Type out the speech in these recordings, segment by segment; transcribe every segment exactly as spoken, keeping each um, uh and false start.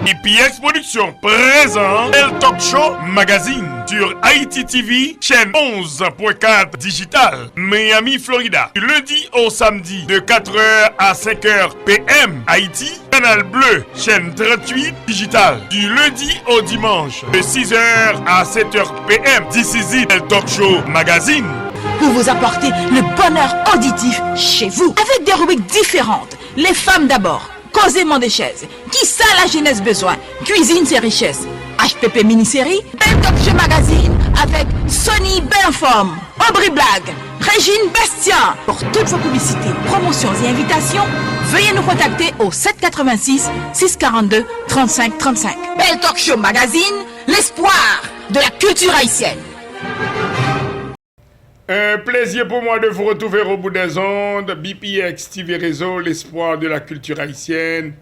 B P X Production présent El Talk Show Magazine sur Haïti T V, chaîne onze point quatre digital, Miami, Florida, du lundi au samedi de quatre heures à cinq heures P M Haïti, Canal Bleu, chaîne trente-huit digital, du lundi au dimanche de six heures à sept heures P M. This is it, El Talk Show Magazine. Pour vous apporter le bonheur auditif chez vous, avec des rubriques différentes. Les femmes d'abord, Koze Mande Chèz, kisa lajenès bezwen, Kwizin se richès, H P P Mini Seri, Bèl Talk Show Magazine avec Sony Bèl Anfòm, Obri Blag, Régine Bastien. Pour toutes vos publicités, promotions et invitations, veuillez nous contacter au sept quatre-vingt-six, six quarante-deux, trente-cinq trente-cinq. Bèl Talk Show Magazine, l'espoir de la culture haïtienne. Un plaisir pour moi de vous retrouver au bout des ondes, B P X T V Réseau, l'espoir de la culture haïtienne,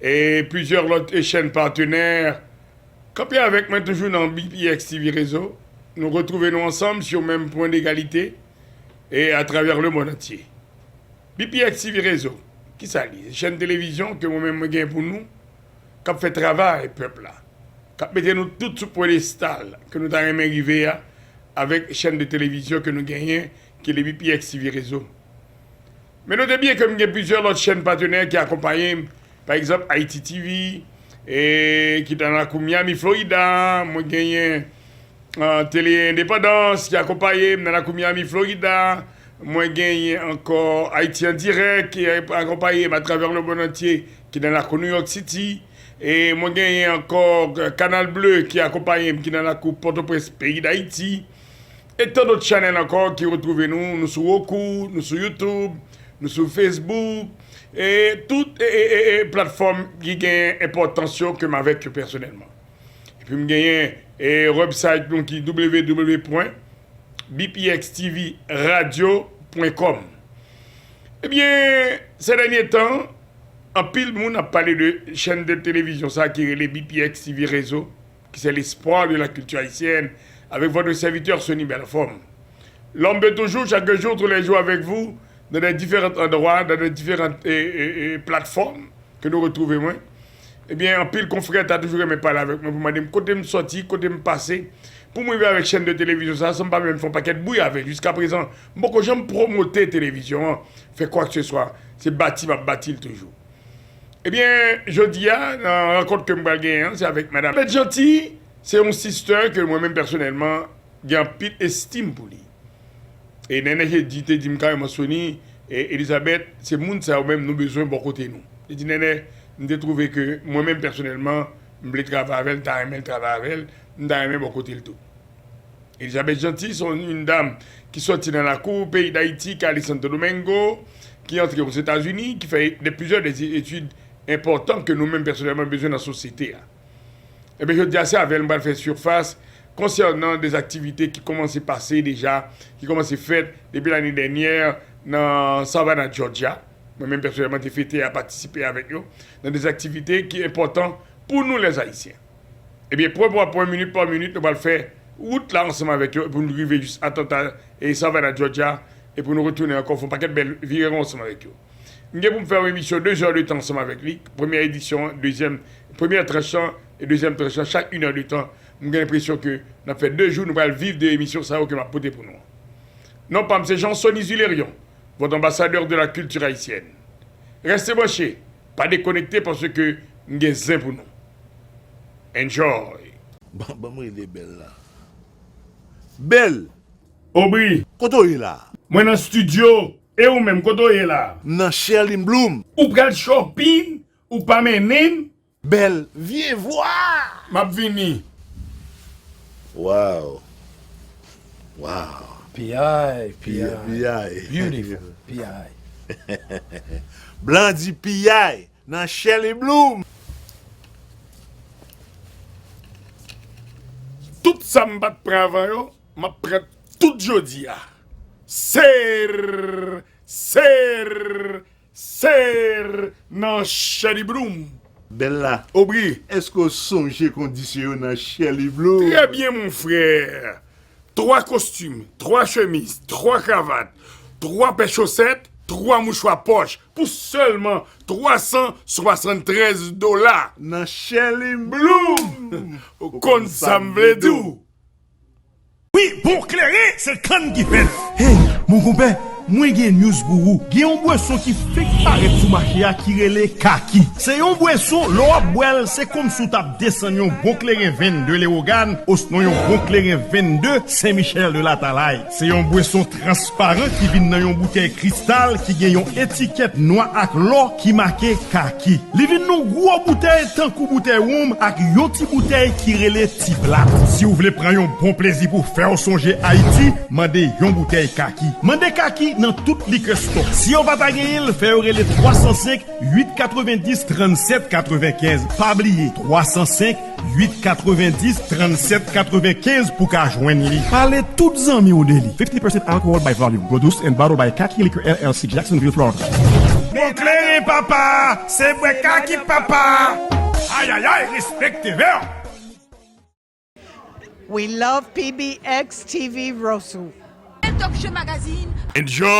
et plusieurs autres chaînes partenaires. Kanpe avèk mwen toujou nan B P X T V Réseau. Nou retwouve nou ansanm sou menm pwen degalite e atravè lemonn antye. B P X T V Réseau, kisa l ye? Se chèn televizyon ke mwen menm mwen gen pou nou, k ap fè travay pèp la, k ap mete nou tout sou pyedestal ke nou ta renmen rive a, avèk chèn de televizyon ke nou genyen, ki le B P X T V Réseau. Men note byen ke m gen plizyè lòt chèn patenè ki akonpaye m, pa egzanp, Haïti T V, e, ki nan lakou Miami, Florida, mwen genyen, e, Tele Endepandans ki akonpaye m nan lakou Miami, Florida, mwen genyen ankò Haïti en Direct ki akonpaye m atravè lemonn antye, ki nan lakou New York City, e mwen genyen ankò Canal Bleu ki akonpaye m, ki nan lakou Pòtoprens, peyi Dayiti, e tan dòt chanèl ankò ki retwouve nou, nou sou Roku, nou sou YouTube, nou sou Facebook, e tout, e, e, e, e platfòm ki gen enpòtans yo ke m avèk yo pèsonèlman. Epi m genyen, e, website nou ki W W W point B P X T V radio point com. Ebyen, se dènye tan, anpil moun ap pale de chèn de televizyon sa ki rele B P X T V Réseau, qui c'est l'espoir de la culture haïtienne, avec votre serviteur Sony Belfort. L'homme de toujours, chaque jour, tous les jours avec vous, dans des différents endroits, dans des différentes, e, e, e, plateformes que nous retrouvons, mwen. Ebyen, anpil konfrè ta toujou renmen pale avèk mwen pou mande m kote m sòti, kote m pase, pou m rive avèk chèn de televizyon sa, san m pa menm fè yon pakèt bri avè l. Jiska prezan, m poko janm pwomote televizyon an, fè kwakeseswa. Se bati m ap bati l toujou. Ebyen, jodi a, nan rankont ke m pral genyen an, se avèk madan Bèt Janti, se yon sister ke mwen menm pèsonèlman gen anpil estim pou li. E Nènè Jedi te di m kareman, Sony, e Elizabeth, se moun sa yo menm nou bezwen bò kote nou. Li di, Nènè, m te twouve ke mwen menm pèsonèlman, m vle travay avè l, m ta renmen l travay avè l, m ta renmen bò kote l tou. Elizabeth Jeanty se yon, yon dam ki sòti nan lakou peyi Dayiti, ki ale Santo Domingo, ki antre Ozetazini, ki fè de, plizyè de etid enpòtan ke nou menm pèsonèlman bezwen nan sosyete a. Ebyen, jodi a, se avè l m pral fè sifas konsènan de aktivite ki kòmanse pase deja, ki kòmanse fèt depi lane dènyè nan Savannah, Georgia. Mwen menm pèsonèlman te fete a patisipe avèk yo nan de aktivite ki enpòtan pou nou lèzayisyen. Ebyen, pwen pa pwen, minit pa minit, nou pral fè wout la ansanm avèk yo, epi nou rive jis Atlanta e Savannah, Georgia, epi nou retounen ankò, fè yon pakèt bèl virewon ansanm avèk yo. M gen pou m fè yon emisyon de zè de tan ansanm avèk li. Premyè edisyon an, dezyèm, premyè tranch lan e dezyèm tranch lan, chak inè de tan. M gen lenpresyon ke n ap fè de jou, nou pral viv de emisyon sa yo ke m ap pote pou nou an. Non pa m se Jean Sony Zulerion, votre ambassadeur de la culture haïtienne. Reste branché, pa dekonekte paske m gen zen pou nou. Enjoy! Ban, ban m rele Bèl la. Bèl! Obri! Kote w ye la? Mwen nan estidyo. E ou menm, kote w ye la? M nan Sherlyn Bloom. Ou pral shopping? Ou pa mennen m? Bèl, vyen vwa! M ap vini. Wow. Wow. P I, P I. P I. Beautiful, P I. Blan di P I nan Sherlyn Bloom. Tout sa m pa t pran avan yo, m ap pran tout jodi a. Ser, ser, ser nan Sherlyn Bloom. Bèl la. Obri. Èske w sonje kondisyon yo nan Sherlyn Bloom? Trè byen, mon frè. Twa kostim, twa chemiz, twa kravat, twa pè chosèt, twa mouchwa pòch pou sèlman twa san swasanntrèz dola. Nan Shelly Bloom! Ou konn sa m vle di w. Wi, bon kleren, se kann ki fè l. Hey, mon konpè, mwen gen news pou ou. Gen yon bweson ki fenk parèt sou mache a ki rele Kaki. Se yon bweson, lè w ap bwè l, se kòmsi w t ap desann yon bon kleren vennde Lewogàn, osnon yon bon kleren vennde Sen Michèl de Latalay. Se yon bweson transparan ki vin nan yon boutèy kristal ki gen yon etikèt nwa ak lò ki make Kaki. Li vin nan gwo boutèy tankou boutèy wonm ak yon ti boutèy ki rele ti blat. Si w vle pran yon bon plezi pou fè w sonje Ayiti, mande yon boutèy Kaki. Mande Kaki nan tout liquor store. Si yo pa ta genyen l, fè yo rele twa san senk, uit katrevendis, trannsèt katrevenkenz. Pa bliye, twa san senk, uit katrevendis, trannsèt katrevenkenz pou ka jwenn li. Pale tout zanmi w de li. Fifty percent alcohol by volume. Produced and bottled by Kaki Liquor L L C, Jacksonville, Florida. Bon kleren papa, se bwè Kaki papa. Ayayay, respekte vè. We love P B X T V Rossou. Talk Show Magazine. Enjoy!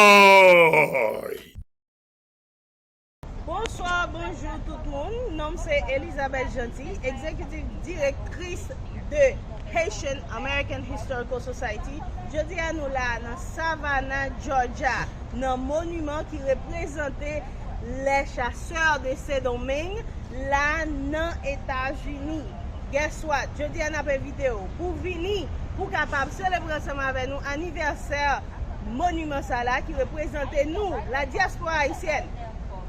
Bonswa, bonjou tout moun. Non m se Elizabeth Jeanty, egzekitif direktris de Haitian American Historical Society. Jodi a nou la nan Savannah, Georgia, nan moniman ki reprezante les chasseurs de Saint-Domingue la nan Etazini. Guess what? Jodi a n ap envite w pou vini, pou kapab selebre ansanm avè nou anivèsè moniman sa la ki reprezante nou, la dyaspora ayisyèn.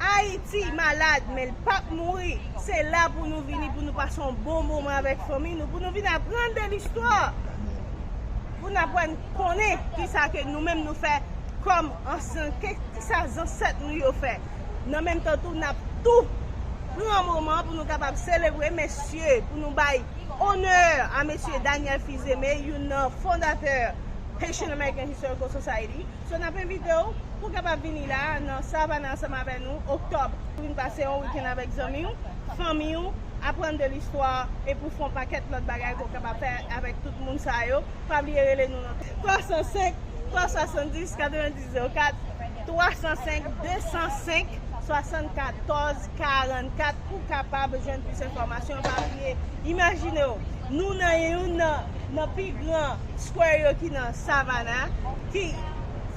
Ayiti malad, men l p ap mouri. Se la pou nou vini, pou nou pase yon bon moman avèk fanmi nou, pou nou vin aprann de listwa. Pou n aprann konnen kisa ke nou menm nou fè kòm ansyen, ke, kisa zansèt nou yo fè. Nan menm tan tou, n ap tou pran moman pou nou kapab selebre mesye, pou nou bay onè a mesye Daniel Fils-Aimé, youn nan fondatè Haitian American Historical Society. So, n ap envite w pou w kapab vini la, nan Savannah, ansanm avè nou, oktòb. Pou vin pase yon wikenn avèk zanmi w, fanmi w, aprann de listwa, epi w fè yon pakèt lòt bagay ke w kapab fè avèk tout moun sa yo. Pa bliye rele nou nan twa san senk, twa swasanndis, katrevenndis zewo kat, twa san senk, de san senk, swasannkatòz, karannkat, pou kapab jwenn plis enfòmasyon. Pa bliye, imajine w, nou nan youn nan, nan pi gran square yo ki nan Savannah, ki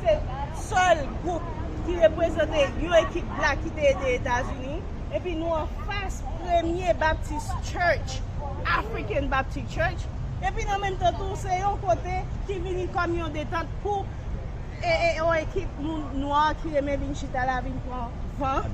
se sèl gwoup ki reprezante yon ekip black ki te ede Etazini. Epi nou anfas Premye Baptist Church, African Baptist Church. Epi nan menm tan tou, se yon kote ki vini kòm yon detant pou e, e, yon ekip moun nwa ki renmen vin chita la, vin pran van.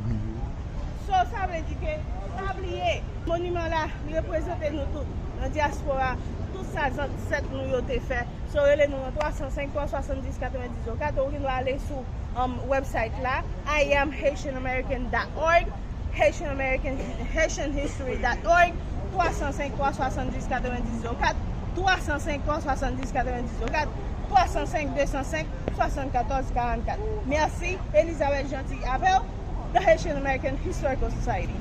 So, sa vle di ke, pa bliye, moniman la, li reprezante nou tout, nan dyaspora, tout sa zansèt nou yo te fè. So, rele nou nan twa san senk, twa swasanndis, katrevenndis zewo kat, ou gen dwa ale sou, um, website la, I am Haitian American dot org, Haitian American, Haitian History dot org, twa san senk, twa swasanndis, katrevenndis zewo kat, twa san senk, twa swasanndis, katrevenndis zewo kat, twa san senk, de san senk, swasannkatòz, karannkat. Mèsi, Elizabeth Jeanty avè w, The Haitian American Historical Society.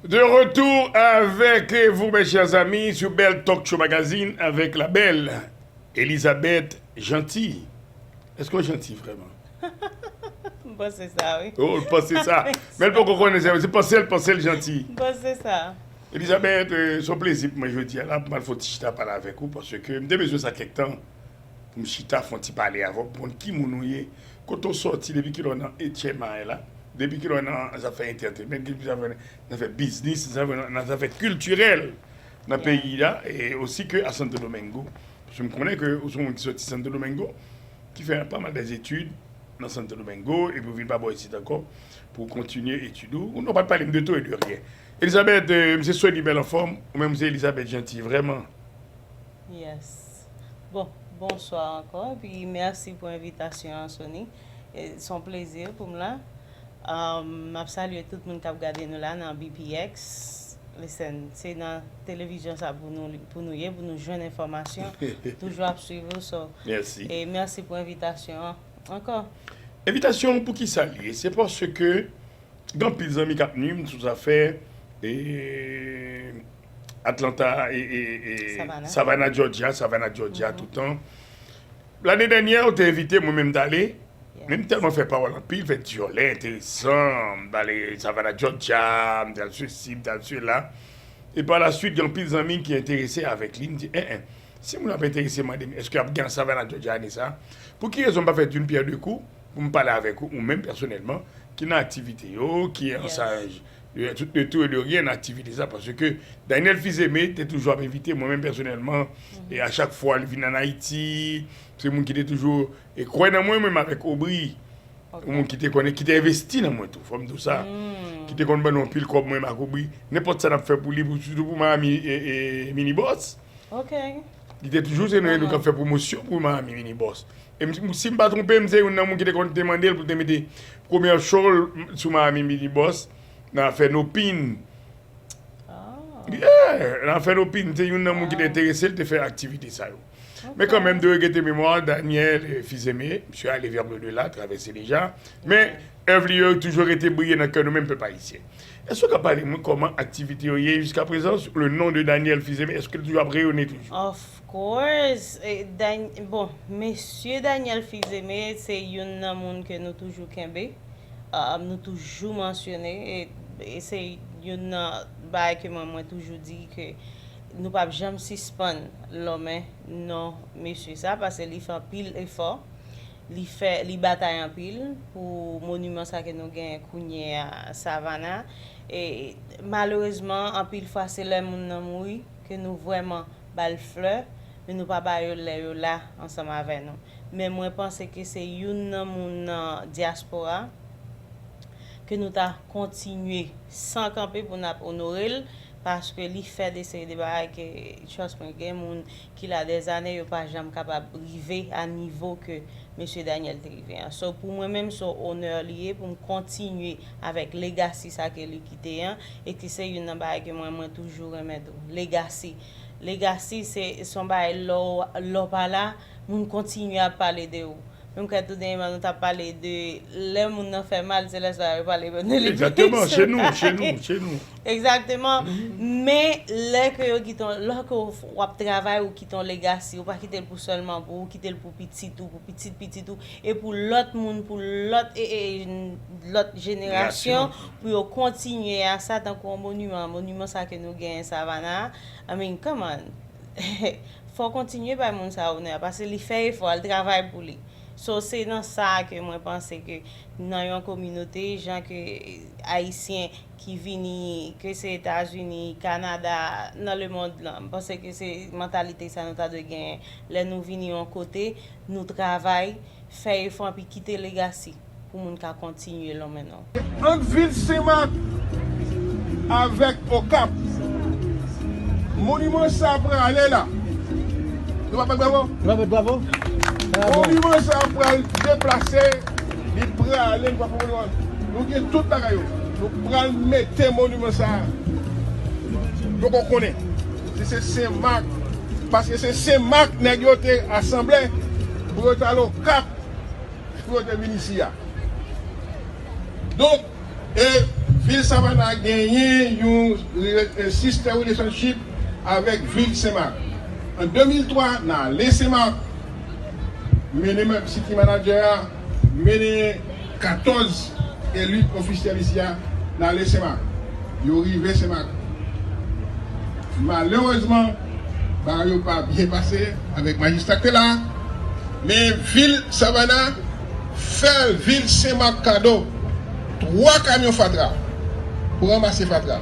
De retour avec vous, mes chers amis, sur Bell Talk Show Magazine avec la belle Elizabeth Jeanty. Èske w janti vrèman? M panse sa, wi. Oh, l panse sa. Men l poko konnen sa, se panse l panse l janti. M panse sa. Elizabeth, euh, se yon plezi pou mwen jodi a la, pou m al fè yon ti chita pale avèk ou, paske m te bezwen sa kèk tan, pou m chita, fè yon ti pale avè w, pou konn ki moun ou ye, kote w sòti, depi kilè w nan H M I la, depi kilè w nan zafè entertainment, depi zafè, nan zafè biznis, zafè, nan zafè kiltirèl nan peyi a, e osi ke a Santo Domingo. Paske m konnen ke ou se yon moun ki sòti Santo Domingo, ki fè pa mal dèzetid nan Santo Domingo, epi w vin pa bò isit ankò pou w kontinye etid ou. Ou non, pa t pale m de to e de ryen. Elizabeth, euh, m se Sony Bèl Anfòm, ou menm ou se Elizabeth Jeanty, vrèman. Yes. Bon, bonswa ankò, epi mèsi pou envitasyon an, Sony. E, se yon plezi pou m la. Um, m ap salye tout moun k ap gade nou la nan B P X. Listen, se nan televizyon sa pou nou, pou nou ye, pou nou jwenn enfòmasyon. Toujou ap swiv ou, so. Mèsi. E mèsi pou envitasyon an ankò. Envitasyon an, pou ki sa l ye? Se paske gen anpil zanmi k ap nwi m sou zafè, e, Atlanta, e, e, e, Savannah. Savannah, Georgia, Savannah, Georgia, toutan. Lane dènyè, ou te envite m, mwen menm m t ale. Men m tèlman fè pawòl anpil, fè dyòlè enteresan, m t ale Savannah, Georgia, m t al sesi, m t al sela. E pa la swit, gen anpil zanmi ki enterese avèk li. M di, en, en, si moun ap enterese, mande m, èske ap gen Savannah, Georgia ane sa? Pou ki rezon m pa fè d'une pierre deux coups pou m pale avèk ou, ou menm pèsonèlman, ki nan aktivite yo, ki an saj de, de tout et de rien nan aktivite sa? Paske Daniel Fils-Aimé te toujou ap envite mwen menm pèsonèlman, e a chak fwa li vin ann Ayiti, se moun ki te toujou e kwè nan mwen, menm avèk Aubry. Yon moun ki te konnen, ki te envesti nan mwen tou, fò m di w sa. Ki te konn ban nou anpil kòb, mwen menm ak Aubry. Nenpòt sa n ap fè pou li, pou, sitou pou Miami e, e Mini Boss. Li te toujou se nou, nou k ap fè pwomosyon pou Miami Mini Boss. E m, si m pa twonpe m, se youn nan moun ki te konn te mande l pou te mete premyè show l sou Miami Mini Boss nan afè No Pin. Yeah, nan afè No Pin, se youn nan moun ki te enterese l te fè aktivite sa yo. Men kanmenm, de regrete memwa, Daniel, eh, Fils-Aimé, misye ale vers le delà, travèse deja. Men èv li yo toujou rete briye nan kè nou menm pèp ayisyen. Èske w ka pale mwen kòman aktivite yo ye jiska prezan? Le nom de Daniel Fils-Aimé, èske l toujou ap reyonnen toujou? Of course. E, Dan-, bon, mesye Daniel Fils-Aimé se youn nan moun ke nou toujou kenbe. Ah, nou toujou mansyone, e, e se youn nan bagay ke mwen, mwen toujou di ke nou p ap janm sispann lonmen non mesye sa, paske li fè anpil efò, li fè, li batay anpil pou moniman sa ke nou genyen kounye a Savannah. E malerezman, anpil fwa, se lè moun nan mouri ke nou vrèman ba l flè, men nou pa ba yo lè yo la ansanm avè nou. Men mwen panse ke se youn nan moun nan dyaspora ke nou ta kontinye san kanpe pou n ap onore l, paske li fè de seri de bagay ke, trust me, gen moun ki la dèzane, yo pa janm kapab rive a nivo ke mesye Daniel te rive an. So, pou mwen menm, se yon onè li ye pou m kontinye avèk legasi sa ke li kite an, e ki se youn nan bagay ke mwen, mwen toujou renmen tou. Legasi. Legasi, se, se yon bagay lè w, lè w pa la, moun kontinye ap pale de ou. Menm kè tou dènyèman, nou t ap pale de lè moun nan fè mal, se lè sa yo pale de li. Egzakteman, se nou, se nou, se nou. Egzakteman. Men, lè ke yo kite, lè ke w, w ap travay, ou kite yon legasi, ou pa kite l pou sèlman pou ou, ou kite l pou pitit ou, pou pitit pitit ou, e pou lòt moun, pou lòt, e, e, lòt jenerasyon, pou yo kontinye a sa, tankou yon moniman, moniman sa ke nou genyen Savannah. I mean, come on. Fò w kontinye bay moun sa onè a, paske li fè efò, l travay pou li. So, se nan sa a ke mwen panse ke nan yon kominote, jan ke Ayisyen ki vini, ke se Etazini, Kanada, nan lemonn lan, m panse ke se mantalite sa nou ta dwe genyen. Lè nou vini yon kote, nou travay, fè efò, anpi kite legasi pou moun ka kontinye lonmen non. Ant vil Senmak avèk Okap, moniman sa prale la. Nou pa bat bravo? Nou pa bat bravo? Bravo. Moniman sa pral deplase, li prale, nou pa fè moniman. Nou gen tout bagay yo. Nou pral mete moniman sa. Poko konnen si se Senmak, paske se Senmak nèg yo te asanble pou yo t al Okap pou yo te vin isi a. Donk, e, vil Savannah genyen yon re-, e, sister relationship avèk vil Senmak. An de mil twa, n ale Senmak, mennen city manager a, mennen katòz eli ofisyèl isi a, n ale Senmak. Yo rive Senmak. Malerezman, bagay yo pa byen pase avèk majistra k te la. Men vil Savannah fè vil Senmak kado twa kamyon fatra pou ranmase fatra.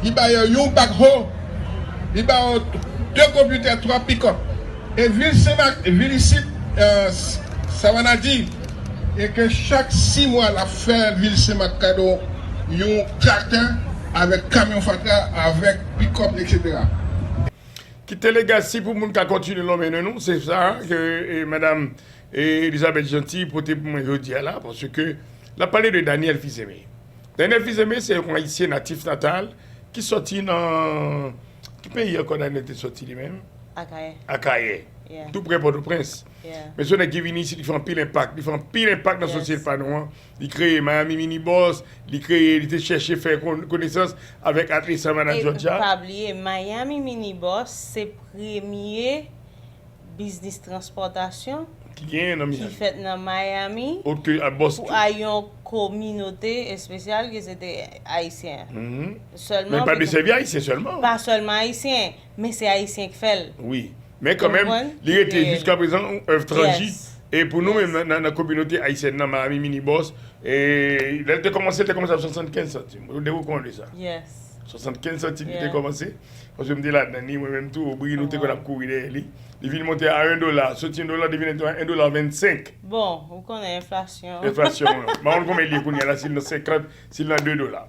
Li ba yo yon backhoe, li ba yo de konpitè, twa pikòp. E vil Senmak, vil isit, e, Savannah di, e ke chak sis mwa l ap fè vil Senmak kado yon traktè avèk kamyon fatra, avèk pikòp, etsetera. Kite legasi pou moun ka kontinye lonmen nan nou, se sa ke, e, madam, e, Elizabeth Jeanty pote pou mwen jodi a la, paske l ap pale de Daniel Fils-Aimé. Daniel Fils-Aimé se yon Ayisyen natif natal ki sòti nan, ki peyi ankò Daniel te sòti li menm? Akayè. Akayè. Yeah. Tou prè Pòtoprens. Yeah. Men se yon nèg ki vini isit, li fè anpil enpak, li fè anpil enpak nan sosyete pa nou an. Li kreye Miami Mini Boss, li kreye, li te chèche fè kon-, konesans avèk Atlanta, Savannah, Georgia. E pa bliye, Miami Mini Boss se premye biznis transpòtasyon Ki genyen nan ki Miami. Fèt nan Miami Oke, a Boston. Pou a yon kominote espesyal ki se te ayisyen. Mhm. Sèlman. Men pa Big- desèvi ayisyen sèlman. Pa sèlman ayisyen, men se ayisyen ki fè l. Wi. Men kanmenm, Konprann? Li rete Yeah. Jiska prezan yon èv tranji. Yes. E pou nou Yes. menm, nan, nan, nan kominote ayisyèn nan, Miami, Minibus, e lè l te kòmanse, l te kòmanse ap swasannkenz santim. Ou de ou konn de sa? Yes. Swasannkenz santim li te Yeah. Kòmanse. Paske m te ladan li, mwen menm tou, Obri, nou te konn Wow. ap kouri dèyè li. Li vin monte a en dola, soti en dola, li vin a en dola vennsenk. Bon, ou konnen enflasyon. Enflasyon an. Mwen konn konbyen li ye kounye a la, si l nan senkant, si l nan de dola.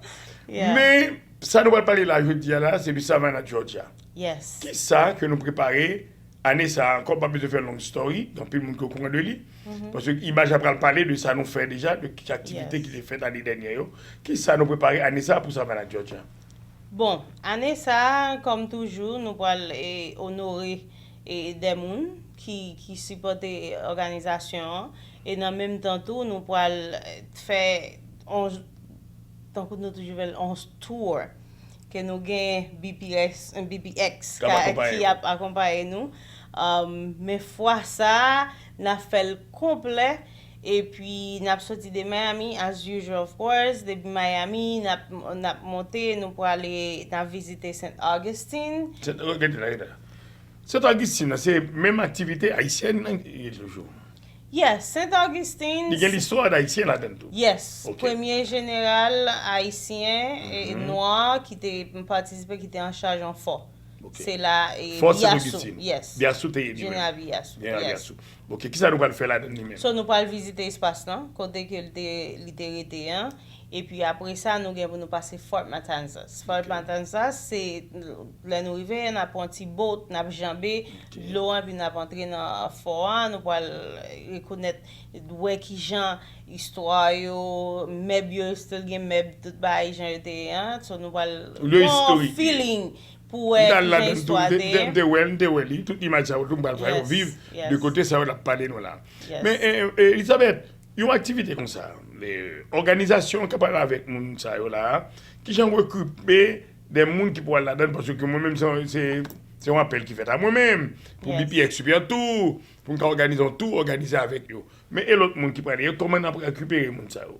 Yeah. Men, sa nou pral pale la, jodi a la, se de Savannah, Georgia. Yes. Kisa ke nou prepare ane sa a ankò, pa bezwen fè long story, gen anpil moun ki okouran de li. Paske imaj la pral pale de sa nou fè deja, de ki aktivite Yes. ki te fèt ane dènyè yo. Kisa nou prepare ane sa a pou Savannah, Georgia? Bon, ane sa a, kòm toujou, nou pral e, onore e, de moun ki, ki sipòte òganizasyon an. E nan menm tan tou, nou pral e, fè on, tankou nou toujou fè l, on tour. Ke nou gen B P S, B P X K ap akonpaye ki ap akonpaye nou. Um, men fwa sa a, n ap fè l konplè. Epi n ap soti de Miami, as usual, of course. Depi Miami, n ap, n ap monte, nou prale, n ap vizite Saint Augustine. Sent Augustin la, la. Sent Augustin la, se menm aktivite ayisyèn nan ye toujou. Yes, Saint Augustine. Li gen listwa d ayisyen ladan l tou. Yes, Ok. Premye jeneral ayisyen e nwa ki te patisipe, ki te an chaj an fò. Ok. Se la e, Fò Saint Biassou, Augustin. Yes. Biassou te ye li menm. Jeneral Biassou. Jeneral Yes. Biassou. Ok, kisa nou pral fè ladan li menm? So nou pral vizite espas lan, kote ke li te, li te rete an. Epi apre sa, nou gen pou nou pase Fort Matanzas. Fort Matanzas, se lè nou rive, n ap pran ti boat, n ap janbe dlo an, epi n ap antre nan fò a, nou pral rekonèt, wè kijan istwa yo, mèb yo, still gen mèb, tout bagay jan yo te ye an. So nou pral Lye pran istorik. Feeling pou wè M t al kijan ladan tou, istwa m te- te m te- ye. m te wè l, m te wè li, tout imaj sa yo tou m pral fè yo Yes, viv yes. De kote sa yo l ap pale nou la. Yes. Men eh, eh, Elizabeth, yon aktivite konsa, eh, òganizasyon an kapab avèk moun sa yo la, kijan w rekripe de moun ki pou al ladan l, paske mwen menm se, se, se yon apèl ki fèt a mwen menm, pou Yes. B P X Super Tour, pou m ka òganize yon tou, òganize avèk yo. Men e lòt moun ki prale yo, kòman n ap rekipere moun sa yo?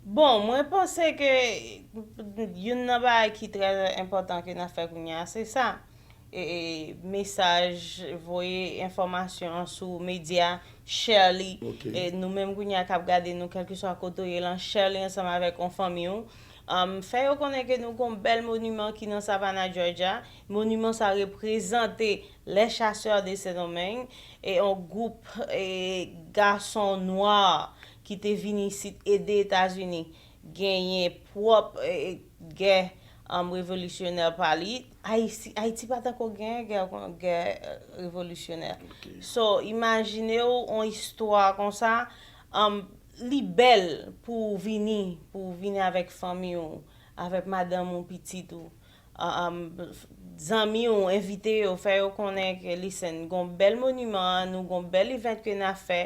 Bon, mwen panse ke youn nan bagay ki trè enpòtan ke n ap fè kounye a, se sa. E, e, mesaj, voye enfòmasyon an sou medya, share li. Ok. E nou menm kounye a k ap gade nou, kèlkeswa kote w ye lan, share li ansanm avèk yon fanmi w. Um, fè yo konnen ke nou gon bèl moniman ki nan Savannah, Georgia. Moniman sa reprezante les chasseurs de Saint-Domingue, e yon gwoup e, gason nwa ki te vin isit ede Etazini genyen pwòp e, gè um, revolisyonè pa li. Ayiti, Ayiti pa tanko genyen gè, gè e, revolisyonè. So, imajine w yon istwa konsa, um, li bèl pou w vini, pou w vini avèk fanmi w, avèk madanm ou, pitit ou, um, zanmi w, envite yo, fè yo konnen ke, listen, gon bèl moniman, nou gon bèl event ke n ap fè,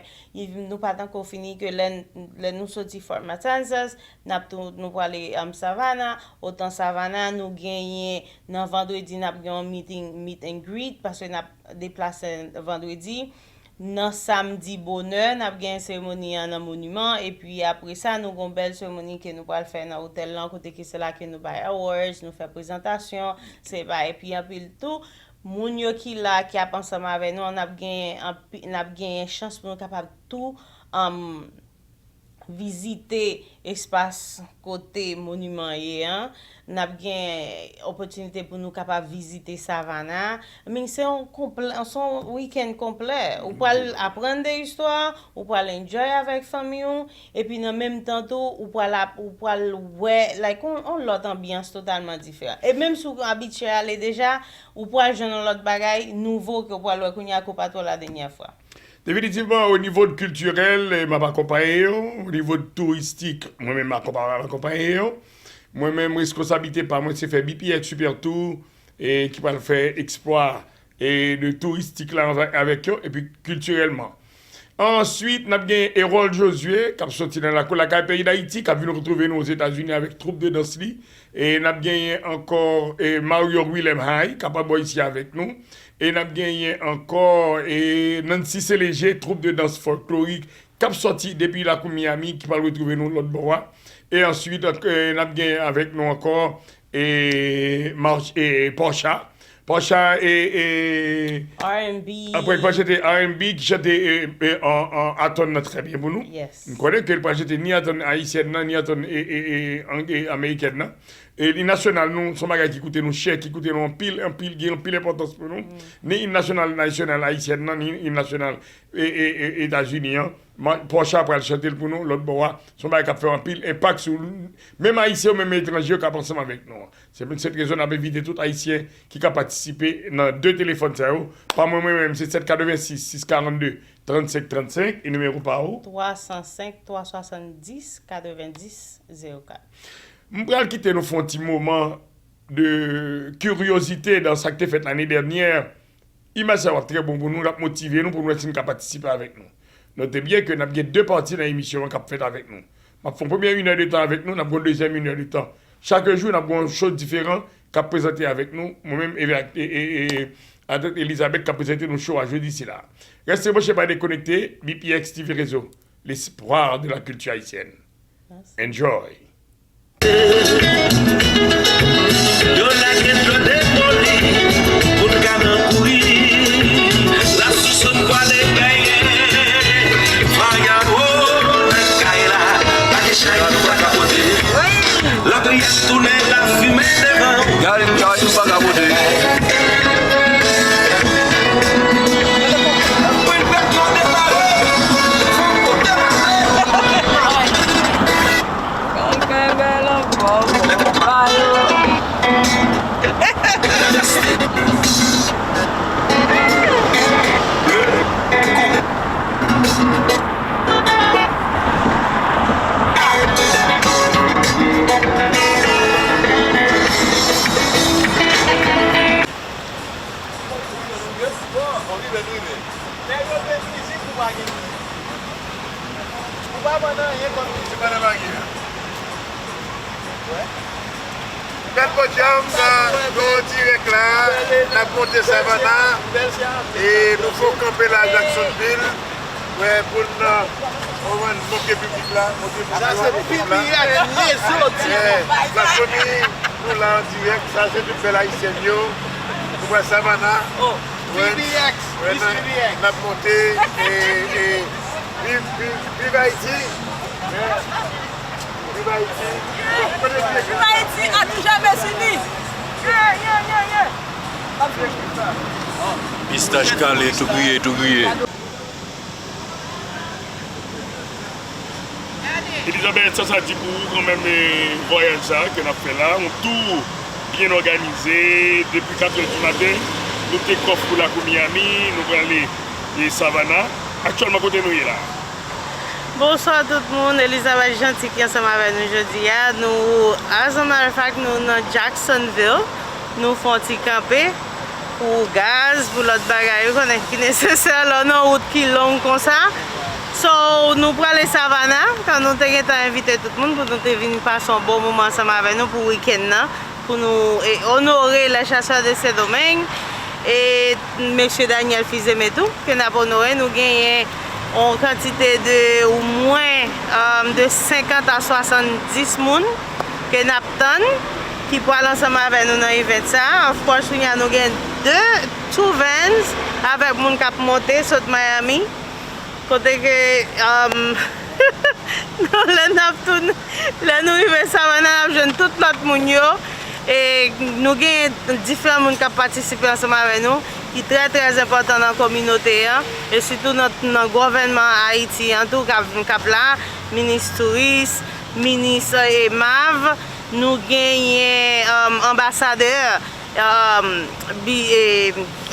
nou pa tanko fini ke lè, lè nou soti Fort Matanzas, n ap tou, nou prale um, Savannah, otan Savannah, nou genyen, nan vandredi, n ap gen yon meeting, meet and greet, paske n ap deplase vandredi. Nan samdi bonè, n ap gen seremoni an nan moniman, epi apre sa, nou gon bèl seremoni ke nou pral fè nan otèl lan, kote ke se la ke nou bay awards, nou fè prezantasyon, se bagay pi anpil tou. Moun yo ki la, ki ap ansanm avè nou, n ap gen, anpi- n ap gen chans pou nou kapab tou um, vizite espas kote moniman ye an. N ap gen opòtinite pou nou kapab vizite Savannah. I mean, se yon konplè, se yon weekend konplè. Ou pral aprann de istwa, ou pral enjoy avèk fanmi w, epi nan menm tan tou, ou pral ap, ou pral wè, like, on, on lòt anbyans totalman diferan. E menm si w abitye ale deja, ou pral jwenn yon lòt bagay nouvo ke w pral wè kounye a ke w pa t wè la dènyè fwa. Definitivman, o nivo kiltirèl, eh, m ap akonpaye yo. O nivo touristik, mwen menm, m ap akonpaye yo. Mwen menm, reskonsablite pa mwen, se fè B P X Super Tour, eh, ki pral fè eksplwa, eh, de touristik la avè- avèk yo, epi kiltirèlman. Answit, n ap gen Erol Josué, k ap soti nan lakou lakay peyi Dayiti, k ap vin retwouve nou Ozetazini avèk twoup de dans li. E n ap genyen ankò, e, Mario Willem Hay, k ap abò isi avèk nou. E n ap genyen ankò, e, Nancy Célégé, twoup de dans folklorik, k ap soti depi lakou Miami, ki pral retwouve nou lòt bò a. E answit, e, n ap gen avèk nou ankò, e, March, e, Porcha. Porcha, e, e, R and B. Apre, Porcha te R and B, ki chante, e, e, an, an, atòn nan trè byen pou nou. Yes. M konnen ke l pral chante ni atòn ayisyèn nan, ni atòn, e, e, e, ang-, e, amerikèn nan. E, li nasyonal nou, se yon bagay ki koute nou chè, ki koute nou anpil, anpil, gen anpil enpòtans pou nou. Mm. Ni im nasyonal, nasyonal ayisyèn nan, ni im nasyonal e, e, e, Etazini an. Ma-, Porcha pral chante l pou nou, lòt bò a. Se yon bagay k ap fè anpil enpak sou menm Ayisyen yo, menm etranje yo k ap ansanm avèk nou an. Se pou sèt rezon n ap envite tout Ayisyen ki ka patisipe nan de telefòn sa yo. Pa mwen, mwen menm, se sèt katrevensis, sis karannde, trannsenk trannsenk, e nimewo pa ou? Twa san senk, twa swasanndis, katrevendis, zewo kat. M pral kite nou fè yon ti moman de kiryozite nan sa k te fèt lane dènyè. Imaj sa yo ap trè bon pou nou, l ap motive nou pou nou wè si n ka patisipe avèk nou. Note byen ke n ap gen de pati nan emisyon an k ap fèt avèk nou. M ap fè yon premye inèdtan avèk nou, n ap gen yon dezyèm inèdtan. Chak jou, n ap gen yon show diferan k ap prezante avèk nou. Mwen menm, e, e, e, e, Atant Elizabeth k ap prezante nou show a jodi sila. Rete branche, pa dekonekte, B P X T V Réseau, l'espoir de la culture haïtienne. Enjoy. Yo lage dlo demoli pou n ka nan kouri. Lasouson pwale benyen. Faya o nan kay la. Pa gen chay nou pa ka pote. Lapriyè tounen lafimen devan. Gade chay nou pa ka pote. Kanpe bèl anfòm, ba yo. Nèg yo te mizik ou pa gen mizik. Ou pa vann anyen kòm mizik. Ou pa nan bagay la. Wè. Bèl podyòm, sa, nou dirèk la, n ap monte Savannah, e nou fè kanpe la Jacksonville. Wè, pou n, euh, montre piblik la, montre piblik la. Sa se piblik la, lezo di. Lafanmi, nou la an dirèk, sa se tout bèl ayisyèn yo. Nou pral Savannah. Oh, wè, P B X, wè, Miss n a, P B X. N ap monte, e, e, viv, viv, viv Ayiti. Viv Ayiti. Viv Ayiti, a nou jamè fini. Yeah, yeah, yeah, yeah. Pistach kale, tou griye, tou griye. Elizabeth, sa sa di pou ou kanmenm, e, vwayaj sa ke n ap fè la, yon tou byen òganize, depi katrè di maten, nou take off pou lakou Miami, nou prale, e, Savannah. Aktyèlman, kote nou ye la? Bonswa tout moun, Elizabeth Jeanty ki ansanm avè nou jodi a. Nou, as a matter of fact, nou nan Jacksonville. Nou fè yon ti kanpe pou gaz, pou lòt bagay, ou konnen, ki nesesè lè w nan wout ki long konsa. So, nou prale Savannah, kan nou te gentan envite tout moun pou nou te vin pase yon bon moman ansanm avè nou pou wikenn nan, pou nou, e, onore les chasseurs de Saint-Domingue e mesye Daniel Fils-Aimé tou, ke n ap onore. Nou genyen yon kantite de, omwen, um, de senkant a swasanndis moun ke n ap tann, ki pral ansanm avè nou nan event sa. Of course, kounye a nou gen de, two vans avèk moun k ap monte sot Miami. Kote ke, um, lè n ap tounen, lè nou rive Savannah, n ap jwenn tout lòt moun yo. E nou gen diferan moun k ap patisipe ansanm avè nou, ki trè, trè enpòtan nan kominote an, e sitou nan, nan gouvènman Ayiti an tou, k ap, k ap la, minis touris, minis, e, mav, nou genyen, um, anbasadè, um, Bi-, e,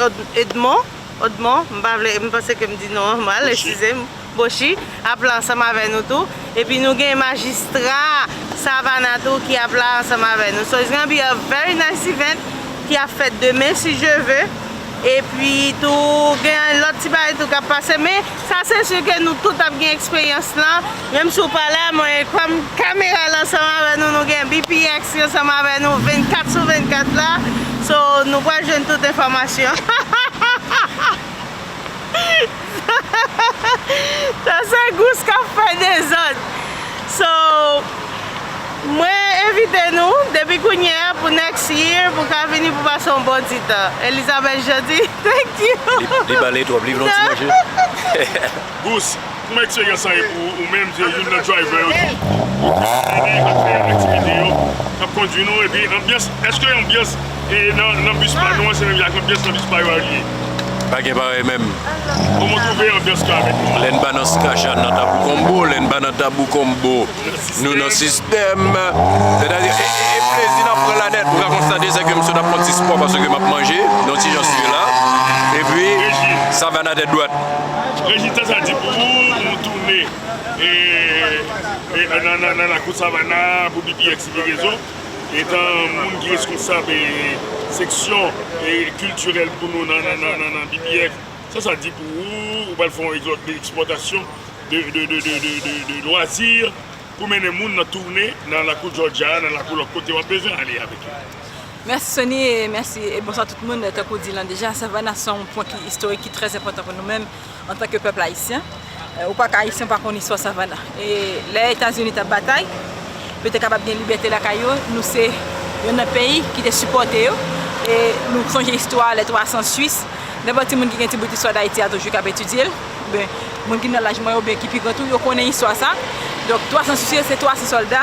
Od-, Edmond, Odmond, m pa vle, m panse ke m di non an mal, eskize m, Bochi, ap la ansanm avè nou tou. Epi nou gen majistra Savannah tou ki ap la ansanm avè nou. So it's gonna be a very nice event ki ap fèt demen, si Dye ve. Epi tou, gen lòt ti bagay tou k ap pase, men sa se si ke nou tout ap gen eksperyans lan. Menm si w pa la, mwen, kòm kamera la ansanm avè nou, nou gen B P X ansanm avè nou vennkat sou vennkat la. So, nou pral jwenn tout enfòmasyon. Sa se Gous k ap fè dezòd. So, mwen envite nou, depi kounye a, pou next year, pou ka vini pou pase yon bon ti tan. Elizabeth Jeudi, thank you. Li, li bale twòp, li vle yon ti manje. Gous, kòman eksperyans sa ye pou ou menm, se youn nan driver yo tou? Ou vini ap fè aktivite yo, k ap kondui nou, epi anbyans, èske anbyans e nan, nan bis pa nou an, se menm jan ak anbyans nan bis pa yo a li ye? Pa gen parèy menm. Kòman w twouve anbyans lan avèk nou an? Lè n pa nan Skachat, nan Tabou Konbo, lè n pa nan Tabou Konbo, nou nan sistèm. Sètadi, e, e, e plezi n ap pran la nèt. Ou ka konstate, se ke m sot ap fè yon ti spò paske m ap manje, yon ti jan swive la. Epi, Savana tèt dwat. Rejin, sa sa di pou ou, ou tounen, e, e, nan, nan, nan lakou Savana pou B P X livraison. Etan moun ki reskonsab, e, seksyon, e, kiltirèl pou nou nan, nan, nan, nan, nan B P X, sa sa di pou ou, ou pral fè yon egzò-, ekspòtasyon de, de, de lwazi pou mennen moun nan tounen nan lakou Georgia, nan lakou lòt kote w ap bezwen ale avèk yo. Mèsi Sony, e mèsi, e bonswa tout moun. Tankou w di l lan deja, Savannah se yon pwen ki istorik, ki trè enpòtan pou nou menm. Antanke pèp ayisyen, e, ou pa ka ayisyen pa konn istwa Savannah. E lè Etazini t ap batay pou yo te kapab gen libète lakay yo, nou se youn nan peyi ki te sipòte yo. E nou sonje istwa lè twa san Swis. Nenpòt timoun ki gen ti bout istwa Dayiti a toujou k ap etidye l. Oubyen moun ki nan laj mwen yo, oubyen ki pi gran tou, yo konnen istwa sa. Donk, twa san Swis yo, se twa san sòlda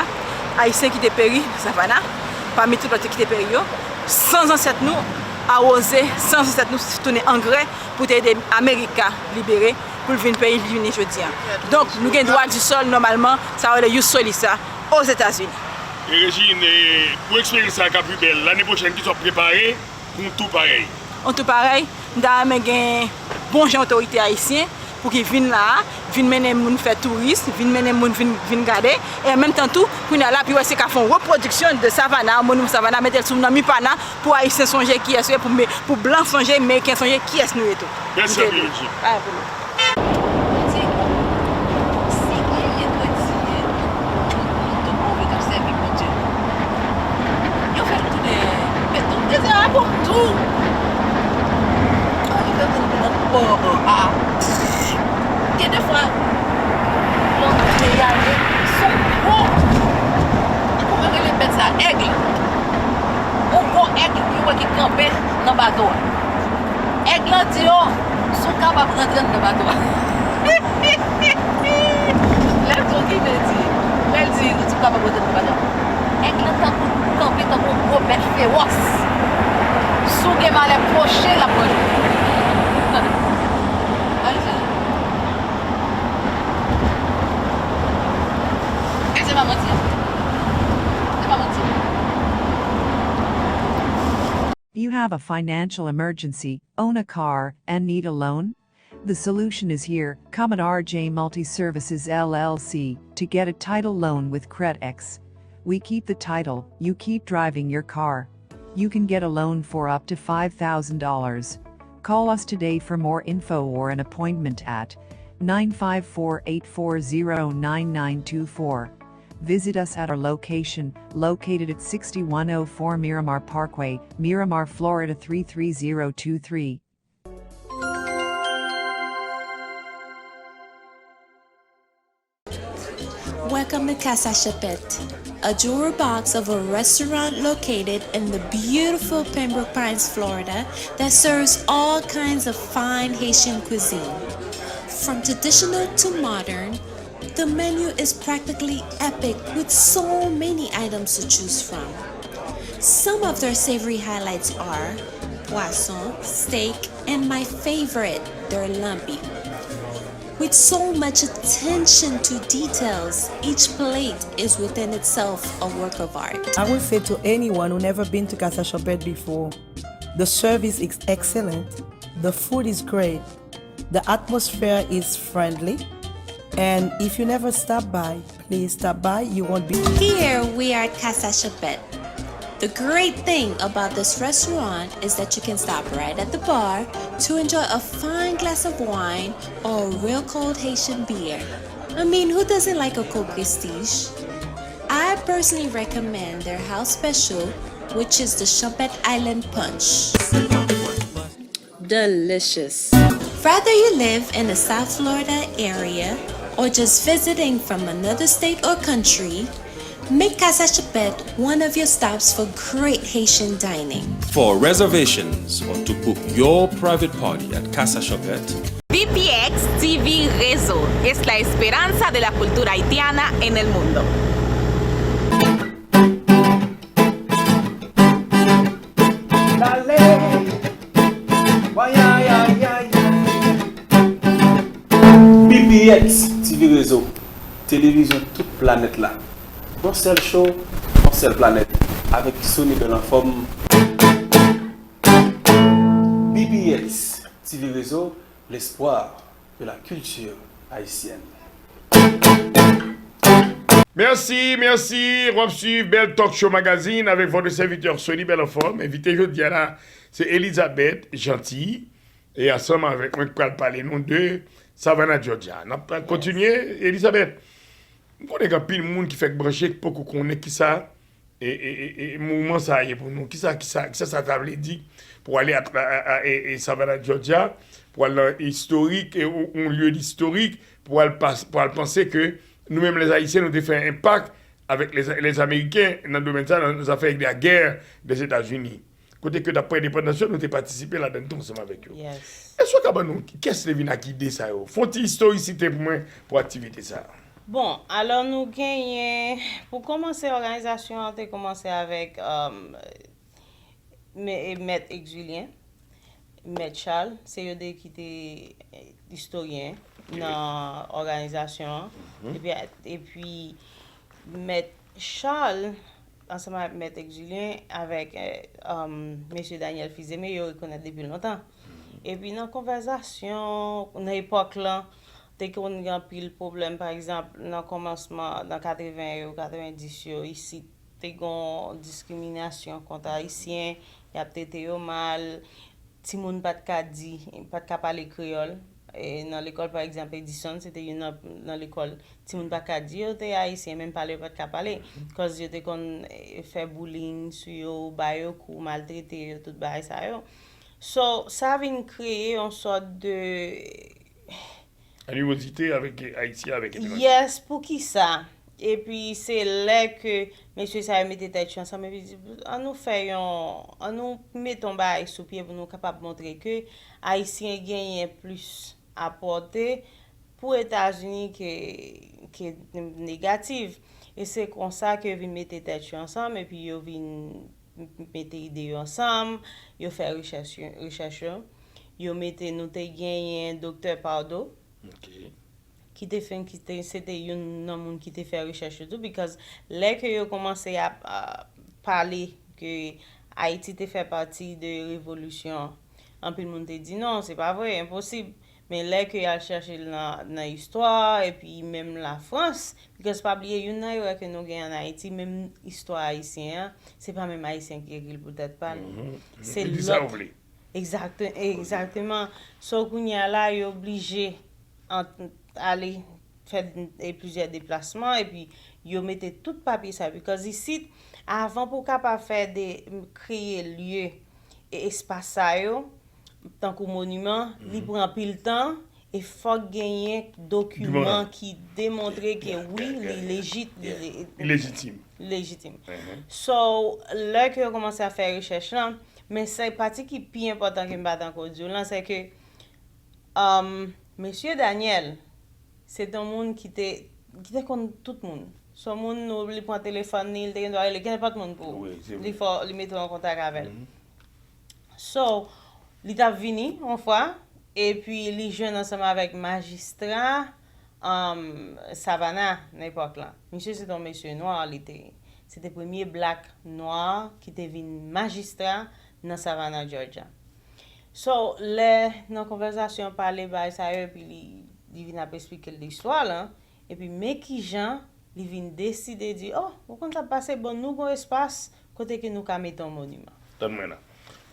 ayisyen ki te peri nan Savannah, pami tout lòt yo ki te peri yo. San zansèt nou awoze, san zansèt nou tounen angrè pou te ede Amerika libere, pou l vin peyi l vini jodi a. Donk, nou gen dwa di sòl nòmalman, sa yo rele ius soli sa, Ozetazini. E Rejin, e pou eksperyans sa a k ap pi bèl, lane pwochèn, kisa w ap prepare pou yon tou parèy? Yon tou parèy, m ta renmen gen bon jan otorite ayisyen pou ki vin la a, vin mennen moun fè touris, vin mennen moun vin, vin gade, e an menm tan tou, kounye a la, pi wè se ka fè yon repwodiksyon de Savannah, moniman Savannah, mete l sou nan MIPANA, pou ayisyen sonje kiyès yo ye, pou me-, pou blan sonje, meriken sonje kiyès nou ye tou. Mèsi anpil, Rejin. Pa gen pwoblèm. Bondye, si gen yèt rèd siyen, nou, nou tout move k ap sèvi Bondye. Yo fè m tounen, men tout dezè a pou m tou. Yo fè m tounen nan pò a. Gen de fwa, lòt peyi a, se yon gwo, kòman rele bèt sa? Èg. Yon gwo èg, yo wè ki kanpe nan bato a. Èg lan di yo, si w kapab rantre anndan bato a. Lè l di w ki vle di, lè l di, si w kapab rantre anndan bato a. Èg lan tankou kanpe tankou yon gwo bèt fewòs. Si w gen malè pwoche, l ap manje w. Tande. Tande sa. E se pa manti. Se pa manti. You have a financial emergency, own a car, and need a loan? The solution is here. Come at R J Multi Services L L C to get a title loan with Credix. We keep the title, you keep driving your car. You can get a loan for up to five thousand dollars. Call us today for more info or an appointment at nine five four, eight four zero, nine nine two four. Visit us at our location, located at sixty-one oh four Miramar Parkway, Miramar, Florida three three zero two three. Welcome to Casa Chapet, a jewelry box of a restaurant located in the beautiful Pembroke Pines, Florida, that serves all kinds of fine Haitian cuisine. From traditional to modern, the menu is practically epic with so many items to choose from. Some of their savory highlights are poisson, steak, and my favorite, their lambi. With so much attention to details, each plate is within itself a work of art. I would say to anyone who never been to Casa Chopet before, the service is excellent, the food is great, the atmosphere is friendly, and if you never stop by, please stop by, you won't be. Here we are at Casa Chopet, The great thing about this restaurant is that you can stop right at the bar to enjoy a fine glass of wine or a real cold Haitian beer. I mean, who doesn't like a cold prestige? I personally recommend their house special, which is the Champette Island Punch. Delicious. Whether you live in the South Florida area or just visiting from another state or country, make Casa Champette one of your stops for great Haitian dining. For reservations or to book your private party at Casa Champette, B P X T V Réseau es la esperanza de la cultura haitiana en el mundo. B P X T V Réseau, televizyon tout planèt la. Yon sèl show, yon sèl planèt, avèk Sony Bèl Anfòm. B P X T V Réseau, l'espoir de la culture haïtienne. Mèsi, mèsi. W ap swiv Bèl Talk Show Magazine avèk vòt sèvitè Sony Bèl Anfòm. Envite jodi a la, se Elizabeth Jeanty. E ansanm avèk mwen k pral pale nou de Savannah, Georgia. N ap pral kontinye, Elizabeth. M konnen gen anpil moun ki fèk branche, ki poko konnen kisa e, e, e, e mouvman sa a ye pou nou. Kisa, kisa, kisa sa ta vle di pou ale a, a, a, e, e Savannah, Georgia, pou al nan istorik, e, yon, yon lye istorik, pou al, pas- pou al panse ke nou menm lèzayisyen, nou te fè enpak avèk lèz- lèzameriken nan domèn sa, nan zafè de la guerre des États-Unis. Kote ke dapre endepandans yo, nou te patisipe ladan tou ansanm avèk yo. Yes. Èske w ka ban nou kiyès te vin ak ide sa yo? Fè yon ti istorisite pou mwen pou aktivite sa a. Bon, alò nou genyen, pou kòmanse, òganizasyon an te kòmanse avèk um, Mèt Exulien, Mèt Charles, se yo de ki te eh, istoryen nan òganizasyon an. Epi, epi Mèt Charles, ansanm avèk Mèt Exulien, avèk eh, um, Mesye Daniel Fizeme, yo rekonèt depi lontan. Epi nan konvèsasyon, nan epòk lan, te konn gen anpil pwoblèm, pa egzanp, nan kòmansman, nan katreven yo, katrevendis yo, isit, te gon diskriminasyon kont Ayisyen, y ap trete yo mal, timoun pa t ka di, pa t ka pale kreyòl. E nan lekòl, pa egzanp, Edison, se te youn nan, nan lekòl, timoun pa t ka di yo te Ayisyen, menm pale yo pa t ka pale. Kòz yo te konn eh, fè bullying sou yo, ba yo kou, maltrete yo, tout bagay sa yo. So, sa vin kreye yon sòt de Animozite avèk Ayiti, avèk etranje. Yes, poukisa? Epi se lè ke mesye sa yo mete tèt yo ansanm epi di, an nou fè yon, an nou mete yon bagay sou pye pou nou kapab montre ke Ayisyen genyen plis a pòte pou Etazini ke, ke negatif. E se konsa ke yo vin mete tèt yo ansanm epi yo vin mete ide yo ansanm, yo fè rechèch yo, rechèch yo. Yo mete, nou te genyen Doktè Pardo, Ok. ki te fè, ki te, se te youn nan moun ki te fè rechèch yo tou, because lè ke yo kòmanse ap uh, pale ke Ayiti te fè pati de revolisyon, anpil moun te di non, se pa vre, enposib. Men lè ke y al chèche l nan, nan istwa, epi menm Lafrans, because pa bliye, youn nan erè ke nou gen ann Ayiti, menm istwa ayisyen an, se pa menm Ayisyen ki ekri l pou tèt pa l. Se Li di sa yo lòt. Vle. Egzakte, egzakteman. So kounye a la, yo oblije ant- ale fè e plizyè deplasman, epi yo mete tout papye sa yo. Because isit, avan pou w kapab fè de, kreye lye e espas sa yo, tankou moniman, li pran anpil tan, e fòk genyen dokiman ki demontre ke wi, li lejit, li le- Li lejitim. lejitim. So, lè ke yo kòmanse ap fè rechèch lan, men se pati ki pi enpòtan ke m pa t ankò di w lan, se ke um, Mesye Daniel, se t yon moun ki te, ki te konn tout moun. Se yon moun, nou, li pran telefòn li, li te gen dwa rele kenenpòt moun pou Wi, se li vre. fè, li mete w an kontak avè l. So, li t ap vini yon fwa, epi li jwenn ansanm avèk majistra um, Savannah nan epòk lan. Misye se te yon mesye nwa, li te, se te premye black nwa ki te vin majistra nan Savannah, Georgia. So, lè nan konvèsasyon pale bagay sa yo, epi li, li vin ap esplike l istwa lan, epi men kijan li vin deside di, oh, ou konn sa k pase, bon, nou gon espas kote ke nou ka mete yon moniman. Tann mwen la.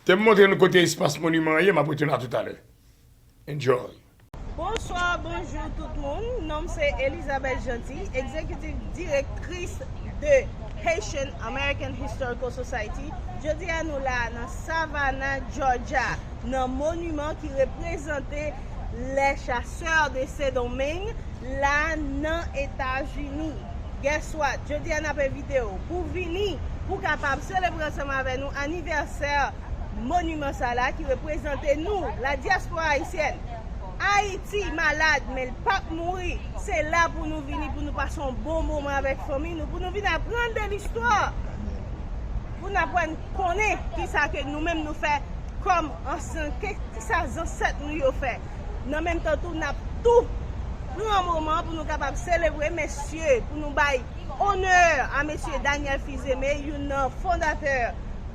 Te m montre nou kote espas moniman an ye, m ap retounen la toutalè. Enjoy. Bonswa, bonjou tout moun. Non m se Elizabeth Jeanty, egzekitif direktris de Haitian American Historical Society. Jodi a nou la nan Savannah, Georgia, nan moniman ki reprezante les chasseurs de Saint-Domingue la nan Etazini. Guess what? Jodi a n ap envite w pou vini, pou kapab selebre ansanm avè nou anivèsè moniman sa la ki reprezante nou, la dyaspora ayisyèn. Ayiti malad, men l p ap mouri. Se la pou nou vini, pou nou pase yon bon moman avèk fanmi nou, pou nou vin aprann de listwa. Pou n aprann konnen kisa ke nou menm nou fè kòm ansyen, ke, kisa zansèt nou yo fè. Nan menm tan tou, n ap tou pran moman pou nou kapab selebre mesye, pou nou bay onè a mesye Daniel Fils-Aimé, youn nan fondatè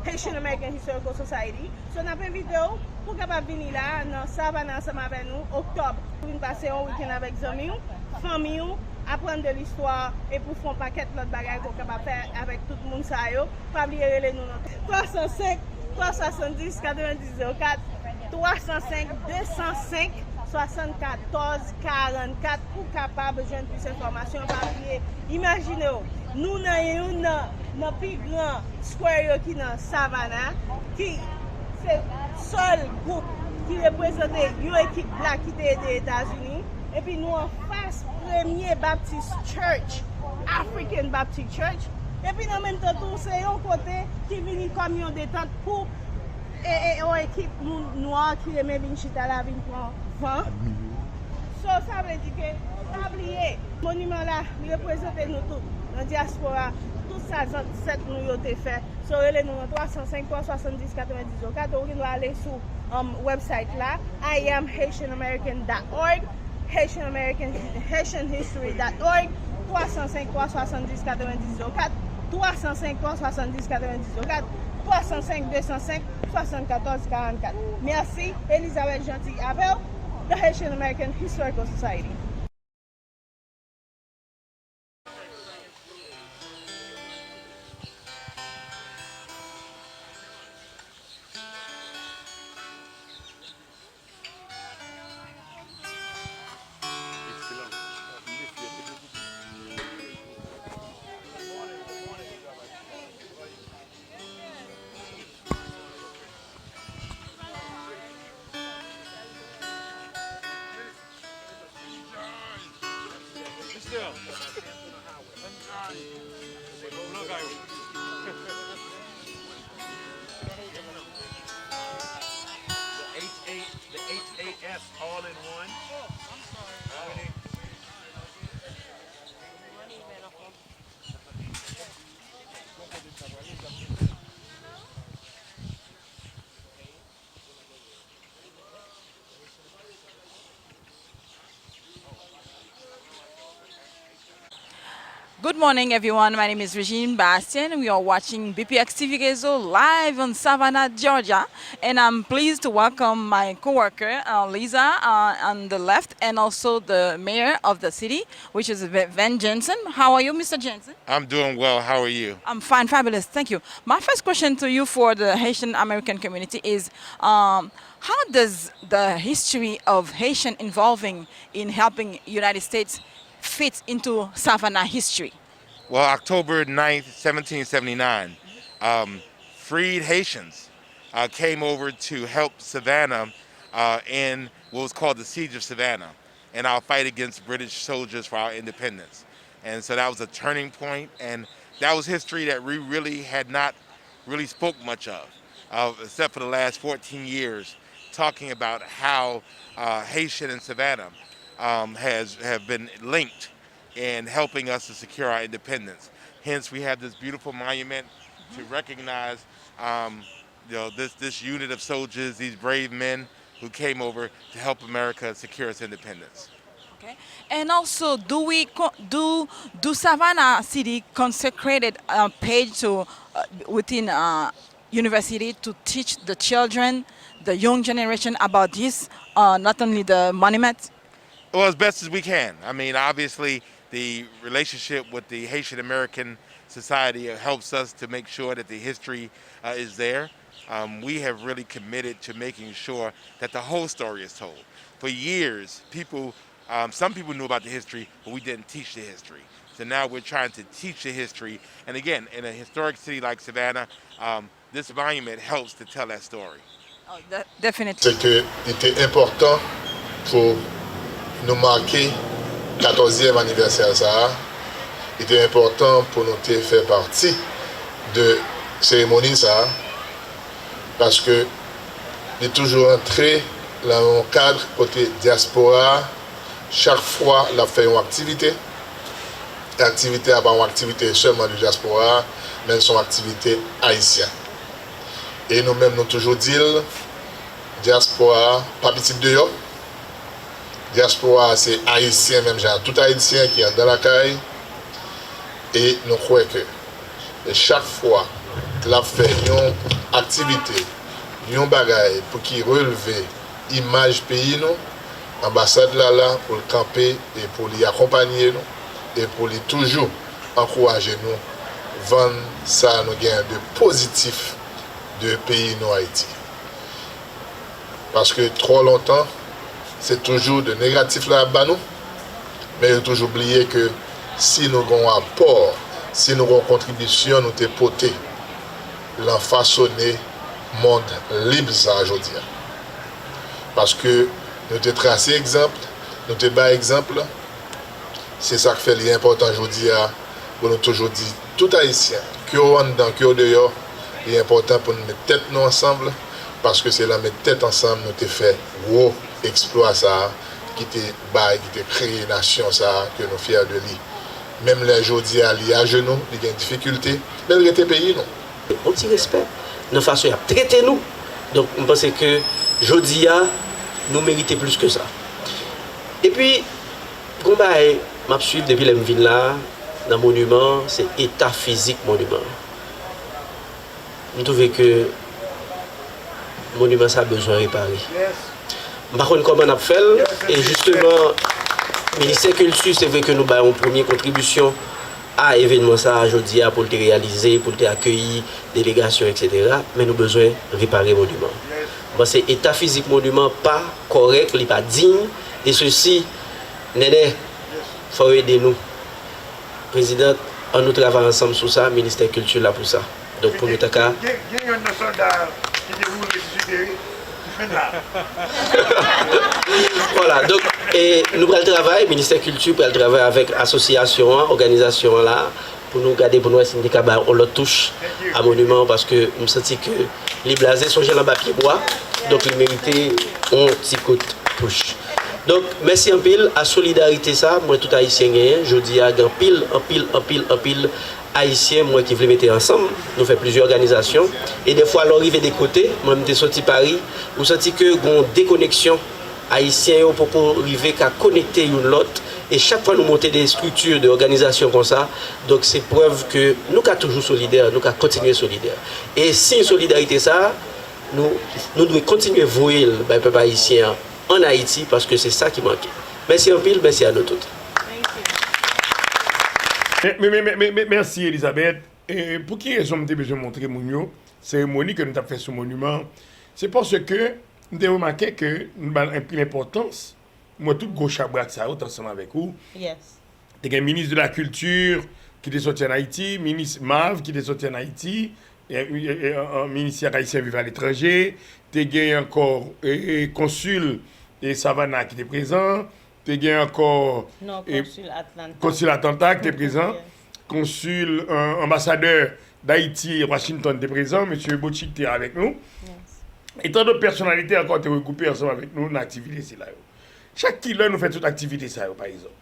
Haitian American Historical Society. So, n ap envite w pou w kapab vini la nan Savannah ansanm avè nou, oktòb, pou vin pase yon wikenn avèk zanmi w, fanmi w, aprann de listwa, epi w fè yon pakèt lòt bagay ke w kapab fè avèk tout moun sa yo. Pa bliye rele nou nan twa san senk, twa swasanndis, katrevenndis zewo kat, twa san senk, de san senk, swasannkatòz karannkat pou w kapab jwenn plis enfòmasyon. Pa bliye, imajine w, nou nan youn nan, nan pi gran square yo ki nan Savannah, ki se sèl gwoup ki reprezante yon ekip blak ki te ede Etazini. Epi nou anfas Premye Baptist Church, African Baptist Church. Epi nan menm tan tou, se yon kote ki vini kòm yon detant pou e, e, yon ekip moun nwa ki renmen vin chita la, vin pran van. So, sa vle di ke, pa bliye, moniman la, li reprezante nou tout, nan dyaspora, tout sa zansèt nou yo te fè. So, rele nou nan twa san senk, twa swasanndis, katrevenndis zewo kat, ou gen dwa ale sou, um, website la, I am Haitian American dot org, Haitian American, Haitian History dot org, twa san senk, twa swasanndis, katrevenndis zewo kat, twa san senk, twa swasanndis, katrevenndis zewo kat, twa san senk, de san senk, swasannkatòz karannkat. Mèsi, Elizabeth Jeanty avè w, The Haitian American Historical Society. The H A, the H A S all in one. Good morning, everyone. My name is Regine Bastien. We are watching B P X T V Réseau live on Savannah, Georgia. And I'm pleased to welcome my coworker, uh, Lisa, uh, on the left, and also the mayor of the city, which is Ve-, Van Jensen. How are you, Mister Jensen? I'm doing well. How are you? I'm fine, fabulous. Thank you. My first question to you for the Haitian American community is, um, how does the history of Haitian involving in helping United States fit into Savannah history? Well, October ninth, seventeen seventy-nine, um, freed Haitians, uh, came over to help Savannah, uh, in what was called the Siege of Savannah, in our fight against British soldiers for our independence. And so that was a turning point, and that was history that we really had not really spoke much of, uh, except for the last fourteen years, talking about how, uh, Haitian and Savannah, um, has, have been linked in helping us to secure our independence. Hence, we have this beautiful monument to recognize, um, you know, this, this unit of soldiers, these brave men who came over to help America secure its independence. Okay. And also, do we co-, do, do Savannah City consecrated a page to, uh, within, uh, university to teach the children, the young generation about this, uh, not only the monument? Well, as best as we can. I mean, obviously, the relationship with the Haitian American society helps us to make sure that the history uh, is there. Um, we have really committed to making sure that the whole story is told. For years, people, um, some people knew about the history, but we didn't teach the history. So now we're trying to teach the history. And again, in a historic city like Savannah, um, this monument helps to tell that story. Se ke li te enpòtan pou nou make katòzyèm anivèsè sa a. Li te enpòtan pou nou te fè pati de seremoni sa a, paske li toujou antre nan yon kad kote dyaspora a, chak fwa l ap fè yon aktivite, aktivite a pa yon aktivite sèlman de dyaspora a, men l se yon aktivite ayisyen. E nou menm, nou toujou di l, dyaspora a pa pitit deyò. Dyaspora a se Ayisyen menm jan ak tout Ayisyen ki anndan lakay. E nou kwè ke chak fwa l ap fè yon aktivite, yon bagay pou ki relve imaj peyi nou, anbasad la la pou l kanpe e pou li akonpanye nou e pou li toujou ankouraje nou vann sa nou genyen de pozitif de peyi nou Ayiti. Paske twò lontan, se toujou de negatif la y ap ba nou, men yo toujou bliye ke si nou gen yon apò, si nou gen yon kontribisyon nou te pote lan fasone mond lib sa a jodi a. Paske nou te trase egzanp, nou te bay egzanp, se sa k fè li enpòtan jodi a pou nou toujou di tout Ayisyen, ke w anndan, ke w deyò, li enpòtan pou nou met tèt nou ansanm, paske se lan met tèt ansanm nou te fè gwo eksplwa sa a, ki te bay, ki te kreye nasyon sa a ke nou fyè de li. Menm lè jodi a li ajenou, li gen difikilte, men l rete peyi nou. Yon ti respè nan fason y ap trete nou. Donk, m panse ke jodi a, nou merite plis ke sa. Epi, gon bagay m ap swiv depi lè m vin la a, nan moniman an, se eta fizik moniman an. M twouve ke moniman sa bezwen repare. M pa konn kòman n ap fè l, e jisteman, Ministè Kilti, se vre ke nou bay yon premye kontribisyon a evènman sa a jodi a pou l te reyalize, pou l te akeyi delegasyon, etsetera, men nou bezwen repare moniman an. M panse eta fizik moniman an pa kòrèk, li pa diy, e sesi, Nènè, fò w ede nou. Prezidan, ann nou travay ansanm sou sa, Ministè Kilti la pou sa. Donk pou nou ta ka. Gen, gen yonn nan sòlda ki te woule sou Siperi, ki fenn la. Vwala, donk, e, nou pral travay, Ministè Kilti pral travay avèk asosyasyon an, òganizasyon an la, pou nou gade, pou nou wè si nou te ka bay yon lòt touch a moniman an, paske m santi ke li blaze, sonje l anba pye bwa, donk li merite yon ti kout touch. Donk, mèsi anpil a solidarite sa, m wè tout Ayisyen genyen, jodi a, gen anpil, anpil, anpil, anpil Ayisyen, m wè ki vle mete ansanm, nou fè plizyè òganizasyon, e dèfwa lè w rive de kote, mwen m te soti Pari, ou santi ke gon dekoneksyon, Ayisyen yo poko rive ka konekte youn lòt, e chak fwa nou monte de estrikti, de òganizasyon konsa, donk se prèv ke nou ka toujou solidè, nou ka kontinye solidè. E siy solidarite sa, nou, nou dwe kontinye voye l bay pèp ayisyen an ann Ayiti, paske se sa ki manke. Mèsi anpil, mèsi a nou tout. Men, men, men, men, men, mèsi, Elizabeth. E, pou ki rezon m te bezwen montre moun yo seremoni ke nou t ap fè sou moniman an? Se paske m te remake ke nou ba l anpil enpòtans. M wè tout gwo chabrak sa yo t ansanm avèk ou. Te gen minis de la kilti ki te soti ann Ayiti, minis Mav ki te soti ann Ayiti, e, e, e, e, minis Ayisyen viv aletranje, te gen ankò, e, e, konsil, e, Savannah ki te prezan, te gen ankò, Non, e, konsil Atlanta. konsil Atlanta ki te prezan, konsil, e, anbasadè Dayiti Washington te prezan, mesye Bocchit te avèk nou. E tan dòt pèsonalite ankò te regwoupe ansanm avèk nou nan aktivite sila yo. Chak ki lè nou fè tout aktivite sa yo, pa egzanp?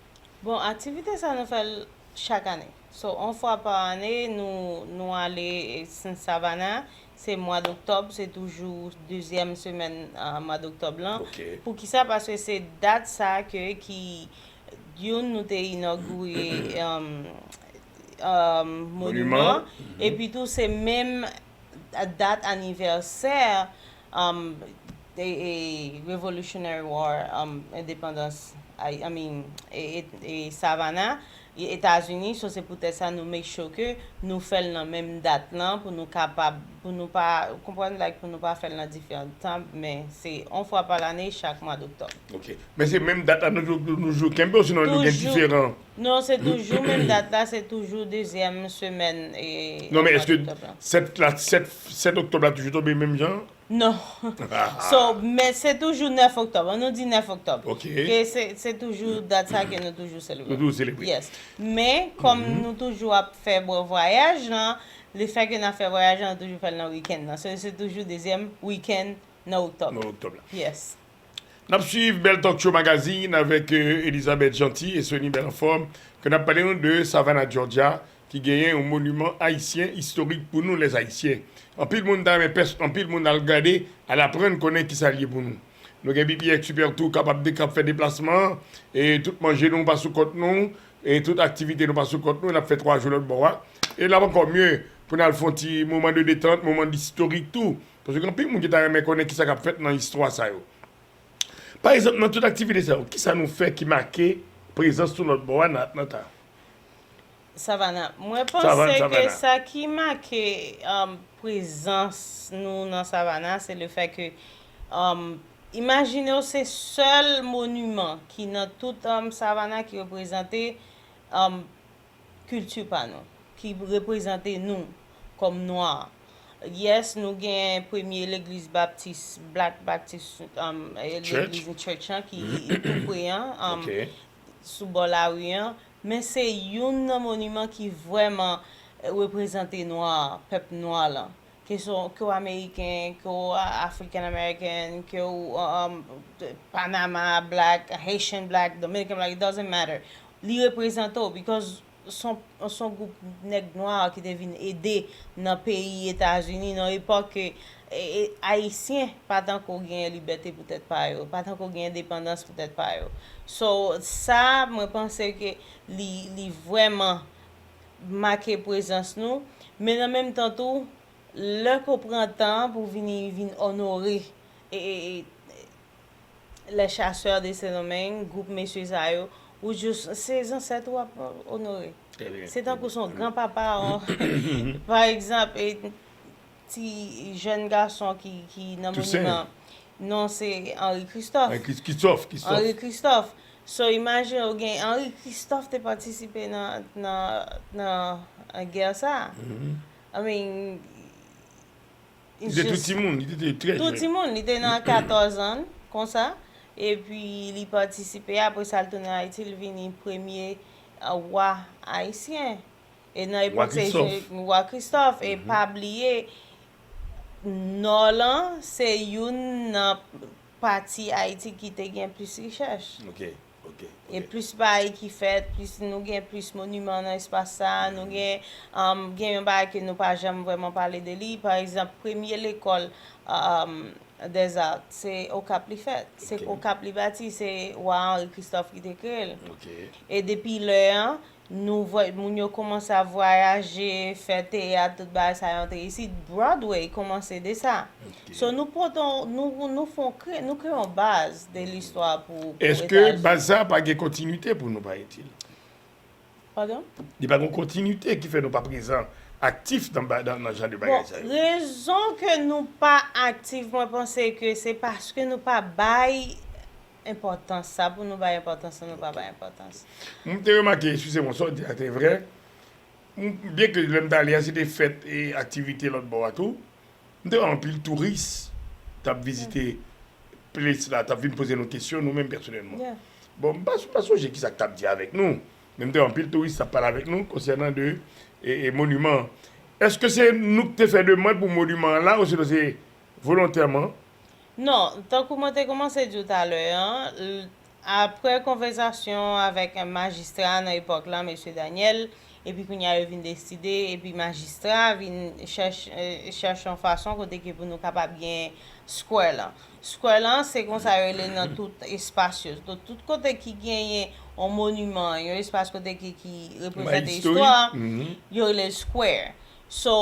Bon, aktivite sa nou fè l chak ane. So, yon fwa pa ane, nou, nou ale, e, Savannah, se mwa doktòb, se toujou dezyèm semèn, a, mwa doktòb lan. Poukisa? Paske se dat sa ke, ki, youn, nou te inogire, um, um, moniman, epi tou se menm dat anivèsè, um, e, e, Revolutionary War, um, endepandans, I, I mean, e, e, e Savannah. Etazini, so se poutèt sa nou make sure ke nou fè l nan menm dat lan pou nou kapab, pou nou pa, konprann, like, pou nou pa fè l nan diferan tan, men se yon fwa pa lane, chak mwa doktòb. Ok. Men se menm dat la nou, nou, nou jwe kenbe, osinon nou gen diferan? Non, se toujou menm dat la, se toujou dezyèm semèn e Non, men èske sèt la, sèt, sèt oktòb la toujou tonbe menm jan? Non. So, men se toujou nèf oktòb. An nou di nèf oktòb. Ok. Ke se, se toujou dat sa ke nou toujou selebre. Nou toujou selebre. Yes. Men, kòm nou toujou ap fè bon vwayaj lan, lefè ke n ap fè vwayaj lan, nou toujou fè l nan wikenn nan. So, se toujou dezyèm wikenn nan oktòb. Nan oktòb la. Yes. N ap swiv Bèl Talk Show Magazine avèk euh, Elizabeth Jeanty e Sony Belanforme, ke n ap pale nou de Savannah, Georgia, ki genyen yon moniman ayisyen istorik pou nou, lè Ayisyen. Anpil moun ta renmen pès, anpil moun al gade, al aprann konnen kisa l ye pou nou. Nou gen B B X Super Tour kapab de k ap fè deplasman an, e tout manje nou pa sou kont nou, e tout aktivite nou pa sou kont nou, n ap fè twa jou lòt bò a. E l ap ankò mye pou n al fè yon ti moman de detant, moman istorik tou. Paske gen anpil moun ki ta renmen konnen kisa k ap fèt nan istwa sa yo. Pa egzanp, nan tout aktivite sa yo, kisa nou fè ki make prezans nou lòt bò a nan Atlanta? Savannah. Mwen panse ke sa ki make um, prezans nou nan Savannah, se le fè ke um, imajine w se sèl moniman ki nan tout um, Savannah ki reprezante um, kilti pa nou, ki reprezante nou kòm nwa. Yes, nou gen premye legliz baptis, Black Baptist, um, legliz church an ki tou pre an, um, sou bò lari an, men se youn nan moniman ki vrèman reprezante nwa, pèp nwa lan. Ke w Ameriken, ke w African American, ke w um, Panama Black, Haitian Black, Dominican Black, it doesn't matter. Li reprezante w because son son gwoup nèg nwa ki te vin ede nan peyi Etazini nan epòk ke e, e, Ayisyen pa tanko gen libète pou tèt pa yo, pa tanko gen endepandans pou tèt pa yo. So, sa, mwen panse ke li, li vrèman make prezans nou, men nan menm tan tou, lè ke w pran tan pou vini vin onore e, e, e, les chasseurs de Saint-Domingue, gwoup mesye sa yo, ou jis, se zansèt ou ap onore. Se tankou se yon gran papa, pa egzanp, e, ti jèn gason ki, ki nan moniman, non, se Henri Christophe. Henri Christophe. So, imajine w gen Henri Christophe te patisipe nan, nan, nan gè sa. I mean, Li te tou timoun, li te trè jèn. Tou timoun, li te nan katòz an, konsa. Epi li patisipe, apre sa l tounen Ayiti, li vini premye wa ayisyen. E nan epòk se Wa Christophe, e pa bliye, Nò lan se youn nan pati Ayiti ki te gen plis richès. E plis bagay ki fèt, plis nou gen plis moniman nan espas sa, nou gen, um, gen yon bagay ke nou pa janm vrèman pale de li. Pa egzanp, premye lekòl um, des Arts, se Okap li fèt. Se Okap li bati, se Wa Henri Christophe ki te kreye l. E depi lè an, nou vwè, moun yo kòmanse ap vwayaje, fè teyat, tout bagay sa yo antre isit. Broadway kòmanse de sa. So nou pote, nou, nou fè, nou kreye yon baz de listwa pou, pou Etazini. Èske baz sa a pa gen kontinite pou nou, parèt-il? Padon? Li pa gen yon kontinite ki fè nou pa prezan aktif nan, nan, nan jan de bagay sa yo. Bon, rezon ke nou pa aktif, mwen panse ke se paske nou pa bay enpòtans sa, pou nou bay enpòtans sa, nou pa bay enpòtans. Mwen te remake, eskize mwen, sa w di a te vrè. Byen ke lè m t ale a, se te fèt e aktivite lòt bò a tou. M te wè anpil touris t ap vizite plas la, t ap vin poze nou kesyon, nou menm pèsonèlman. Bon, m pa, m pa sonje kisa k t ap di avèk nou, men m te wè anpil touris t ap pale avèk nou konsènan de e, e, moniman an. Èske se nou k te fè demann pou moniman an la, osinon se volontèman? Non, tankou mwen te kòmanse di w talè an, Apre konvèsasyon avèk majistra nan epòk la, mesye Daniel, epi kounye a yo vin deside, epi majistra vin chèch, chèche yon fason kote ke pou nou kapab gen square lan. Square lan, se konsa yo rele l nan tout espas yo. Donk, tout kote ki genyen yon moniman, yon espas kote ki, ki reprezante istwa, yo rele l square. So,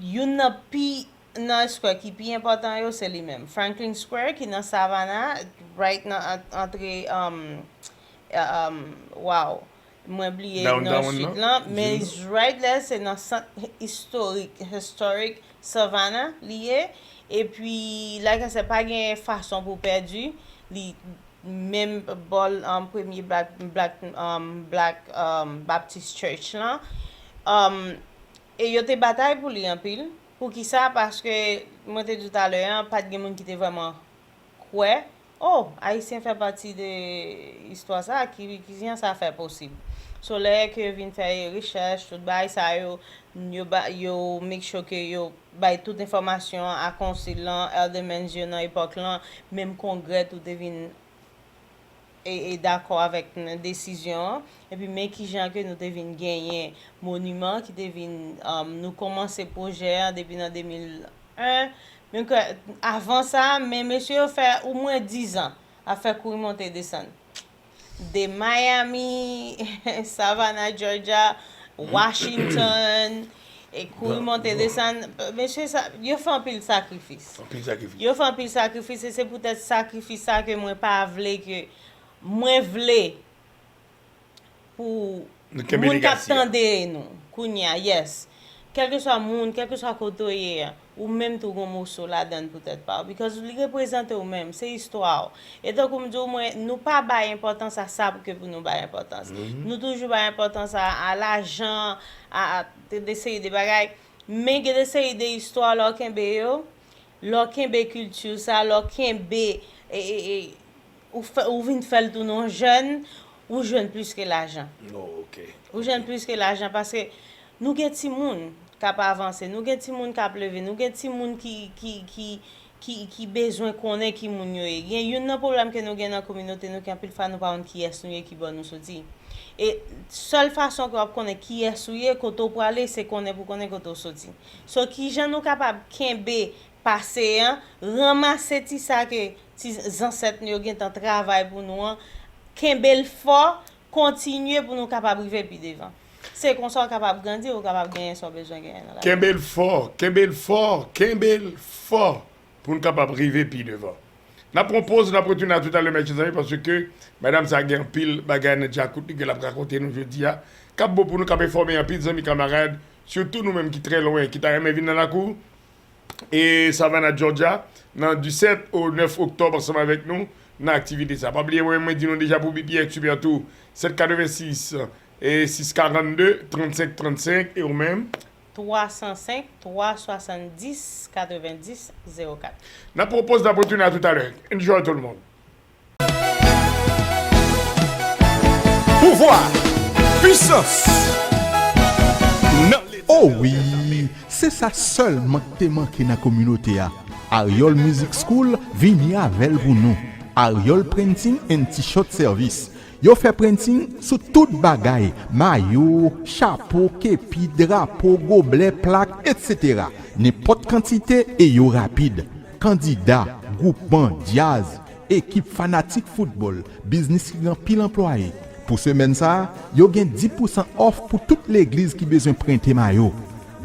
youn nan pi nan square ki pi enpòtan yo, se li menm. Franklin Square, ki nan Savannah, right nan ant, antre, um, um, wow. Mwen bliye nan sud lan, men right there se nan sant istorik, historic Savannah li ye. Epi, like I said, pa gen fason pou w pèdi li, menm bò l, um, premye Black, Black, um, Black, um, Baptist Church lan. Um, e yo te batay pou li anpil. Poukisa? Paske, mwen te di w talè an, pa t gen moun ki te vrèman kwè, oh, Ayisyen fè pati de istwa sa, ki, ki jan sa fè posib? So, lè ke yo vin fè rechèch, tout bagay sa yo, yo ba, yo make sure ke yo bay tout enfòmasyon a konsil lan, Elder Manns yo nan epòk lan, menm kongrè tou te vin e, e dakò avèk n-, desizyon an. Epi men kijan ke nou te vin genyen moniman ki te vin, um, nou kòmanse pwojè an depi nan de mil en. Men ke avan sa, men mesye yo fè omwen diz an ap fè kouri monte desann. De Miami, Savannah, Georgia, Washington, e kouri monte desann. Mesye sa, yo fè anpil sakrifis. Anpil sakrifis. Yo fè anpil sakrifis, e se poutèt sakrifis sa ke mwen pa vle ke, mwen vle pou moun k ap tande nou kounye a, yes. Kèlkeswa moun, kèlkeswa kote w ye a, ou menm tou gon moso ladann pou tèt pa w, because li reprezante w menm, se istwa w. E tankou m di w, mwen, nou pa bay enpòtans a sa ke pou nou bay enpòtans. Nou toujou bay enpòtans a, a lajan, a, a de, de seri de bagay. Men gen de seri de istwa lè w kenbe yo, lè w kenbe kilti sa, lè w kenbe, e, e, e, ou fè, ou vin fè l tounen yon jèn, ou jwenn plis ke lajan. Oh, ok. Ou jwenn plis ke lajan paske nou gen timoun k ap avanse, nou gen timoun k ap leve, nou gen timoun ki, ki, ki, ki, ki bezwen konnen ki moun yo ye. Gen youn nan pwoblèm ke nou gen nan kominote nou, ke anpil fwa nou pa konn kiyès nou ye, ki bò nou soti. E sèl fason ke w ap konnen kiyès ou ye, kote w prale, se konnen pou konnen kote w soti. So, kijan nou kapab kenbe pase an, ranmase ti sa ke ti zansèt nou yo gentan travay pou nou an, kenbe l fò, kontinye pou nou kapab rive pi devan. Se konsa w kapab grandi, ou kapab genyen sa w bezwen genyen nan lavi. Kenbe l fò, kenbe l fò, kenbe l fò pou n kapab rive pi devan. N ap pran poz, n ap retounen a toutalè, mèt chèzanmi, paske madanm sa gen anpil bagay nan djakout li ke l ap rakonte nou jodi a, k ap bon pou nou, k ap enfòme anpil zanmi, kamarad, sitou nou menm ki trè lwen, ki ta renmen vin nan lakou e Savannah, Georgia, nan disèt o nèf oktòb ansanm avèk nou nan aktivite sa. Pa bliye, mwen, mwen di nou deja pou B P X Super Tour, sèt katrevensis e sis karannde trannsenk trannsenk, e ou menm? Twa san senk, twa swasanndis, katrevendis, zewo kat. N ap pran poz, n ap retounen a toutalè. Enjoy tout le monde. Pouvwa, pwisans, nan Leta. Oh wi, se sa sèlman k te manke nan kominote a. Aryol Music School vini avè l pou nou. Aryol Printing and T-shirt Service. Yo fè printing sou tout bagay, mayo, chapo, kepi, drapo, goblè, plak, etsetera. Nenpòt kantite e yo rapid. Kandida, gwoupman, djaz, ekip fanatik foutbòl, biznis ki gen anpil anplwaye. Pou semèn sa a, yo gen dis pousan òf pou tout legliz ki bezwen prente mayo.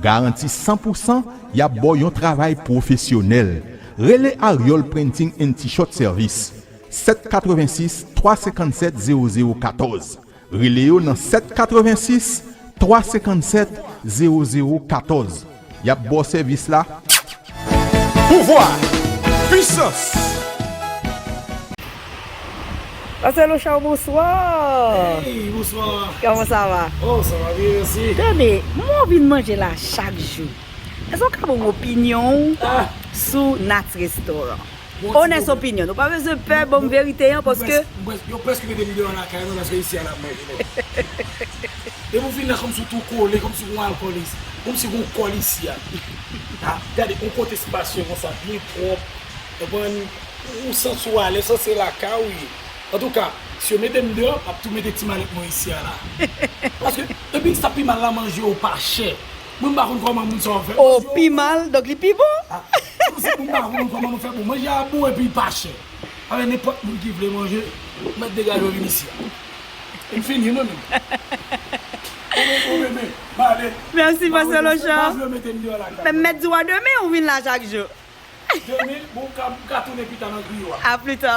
Garanti san pousan, y ap ba w yon travay pwofesyonèl. Rele Aryol Printing and T-shirt Service. Sèt katrevensis, twa senkannsèt, zewo zewo katòz. Rele yo nan sèt katrevensis, twa senkannsèt, zewo zewo katòz. Y ap ba w sèvis la. Pouvwa! Pwisans! Pastè Lochard, bonswa! Hey, bonswa! Kòman sa va? Oh, sa va byen, mèsi. Tande, mwen vin manje la chak jou. Èske w ka ban m opinyon w sou Nats Restaurant? Onès opinyon. Nou pa bezwen pè, ban m verite an, paske. Yo prèske mete m deyò lakay mwen, paske isi a n ap manje nèt. Depi w vin la, kòmsi w tou kole, kòmsi w gon alkòl isi, kòmsi w gon kòl isi a. Ha, gade, yon kote espasye konsa, byen pwòp. Konprann? Ou santi w alèz, santi se lakay ou ye. Antouka, si yo mete m deyò, m ap tou mete ti malèt mwen isi a la. Paske, epi sa pi mal la, manje yo pa chè. Mwen, m pa konn kòman moun sa yo fè. Oh, pi mal, donk li pi bon. Ah, mwen, m pa konn kòman nou fè bon. Manje a bon epi li pa chè. Avè nenpòt moun ki vle manje, mèt degaje w vin isi a. M fini, mwen menm. Mwen, mwen, mwen, mwen, m ale. Mèsi, pastè Lochard. Pa vle mete m deyò lakay. Men m mèt di w a demen ou vin la chak jou. Demen, bon, m ka, m ka tounen pita nan griyo a. A pli ta.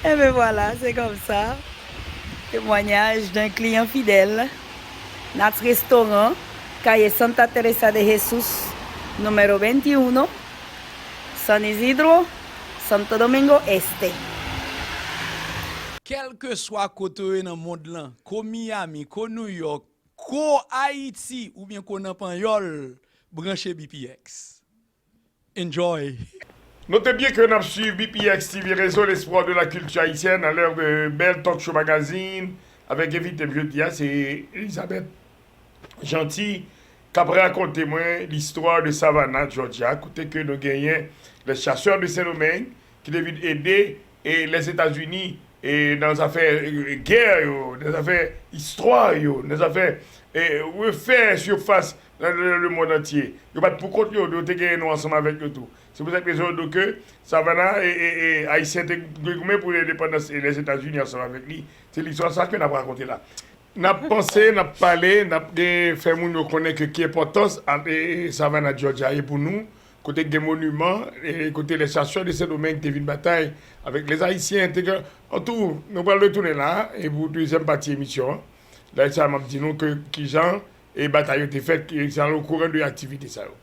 Enben vwala, se kòmsa. Témoignage d'un client fidèle, Nats Restaurant, calle Santa Teresa de Jesús, número veintiuno, San Isidro, Santo Domingo Este. Kèlkeswa kote w ye nan mond lan, ko Miami, ko New York, ko Ayiti oubyen ko nan Panyòl, branche B P X. Enjoy! Notez bien que n ap swiv B P X T V Réseau, l'espoir de la culture haïtienne, à l'heure de Bel Talk Show Magazine. Avèk envite m jodi a, se Elizabeth Jeanty, k ap rakonte mwen listwa de Savannah, Georgia, kote ke nou genyen les chasseurs de Saint-Domingue ki te vin ede e Lèzetazini e nan zafè e, gè yo, nan zafè istwa yo, nan zafè e, refè sifas nan le, le mond antye. Yo pa t pou kont yo, yo te genyen nou ansanm avèk yo tou. Se pou sèt rezon yo di ke Savannah e, e, e Ayisyen te goumen pou lendepandans e Lèzetazini ansanm avèk li. Se listwa sa ke n ap rakonte la. N ap panse, n ap pale, n ap gen fè moun yo konnen ke ki enpòtans ap e, e, Savannah, Georgia ye pou nou, kote gen moniman, e kote les chasseurs de Saint-Domingue te vin batay avèk les Ayisyen, te gen, antou, nou pral retounen la, e pou dezyèm pati emisyon an. Lè sa m ap di nou ke kijan e batay yo te fèt, ki se nan okouran de aktivite sa yo.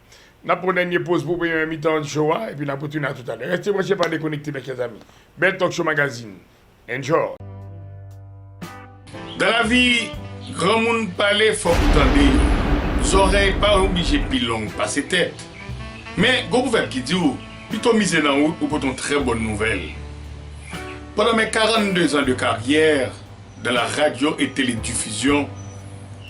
N ap pran dènye poz pou premyè mitan show a, epi n ap retounen a toutalè. Reste branche, pa dekonekte, mes chers amis. Bel Talk Show Magazine. Enjoy! Dan lavi, granmoun pale fòk ou tande yo. Zòrèy pa oblije pi long pase tèt. Men, gon pwovèb ki di w, pito mize nan wout ou pote yon trè bòn nouvèl. Pandan mes quarante-deux ans de carrière, dans la radio et télédiffusion,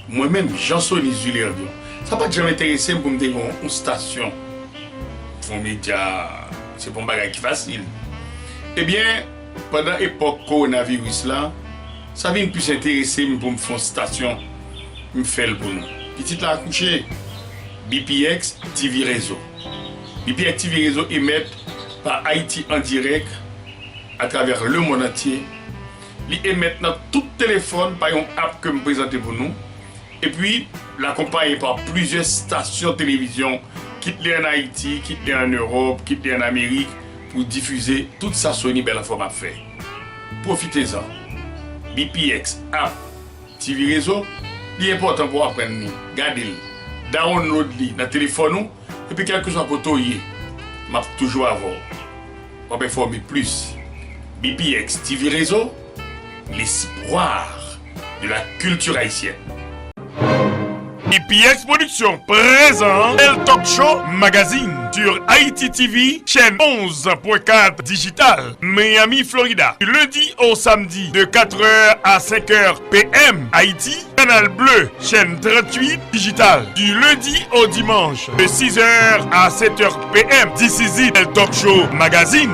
mwen menm, Jean Sony Zulerion, sa pa t janm enterese m pou m te gen yon, yon stasyon. Fè yon medya, se pa yon bagay ki fasil. Ebyen, pandan epòk kowonaviris la, sa vin plis enterese m pou m fè yon stasyon, m fè l pou nou. Pitit la akouche, B P X T V Réseau. B P X T V Réseau emèt pa Ayiti an dirèk atravè lemonn antye. Li emèt nan tout telefòn pa yon app ke m prezante pou nou. Epi, l akonpaye pa plizyè stasyon televizyon, kit li ann Ayiti, kit li ann Ewòp, kit li ann Amerik, pou difize tout sa Sony Bèl Anfòm ap fè. Pwofitezan! B P X app T V Réseau, li enpòtan pou w aprann li, gade l, download li nan telefòn ou, epi kèlkeswa kote w ye, m ap toujou avè w. W ap enfòme plis. B P X T V Réseau, l'espoir de la culture haïtienne. B P X Production présent El Talk Show Magazine sur Haïti T V, chaîne onze point quatre digital, Miami, Florida. Du lundi au samedi de quatre heures à cinq heures P M Haïti, Canal Bleu, chaîne trente-huit digital. Du lundi au dimanche de six heures à sept heures P M. This is it, El Talk Show Magazine.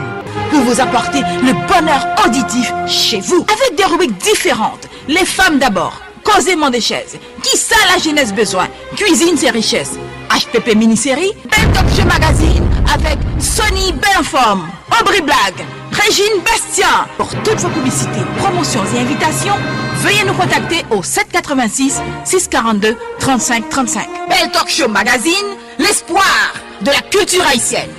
Pour vous apporter le bonheur auditif chez vous. Avec des rubriques différentes, les femmes d'abord, Koze mande chèz, kisa lajenès bezwen? Kwizin se richès. H P P Mini Seri, Bèl Talk Show Magazine avec Sony Bèl Anfòm, Obri Blag, Régine Bastien. Pour toutes vos publicités, promotions et invitations, veuillez nous contacter au sept quatre-vingt-six, six quarante-deux, trente-cinq trente-cinq. Bèl Talk Show Magazine, l'espoir de la culture haïtienne.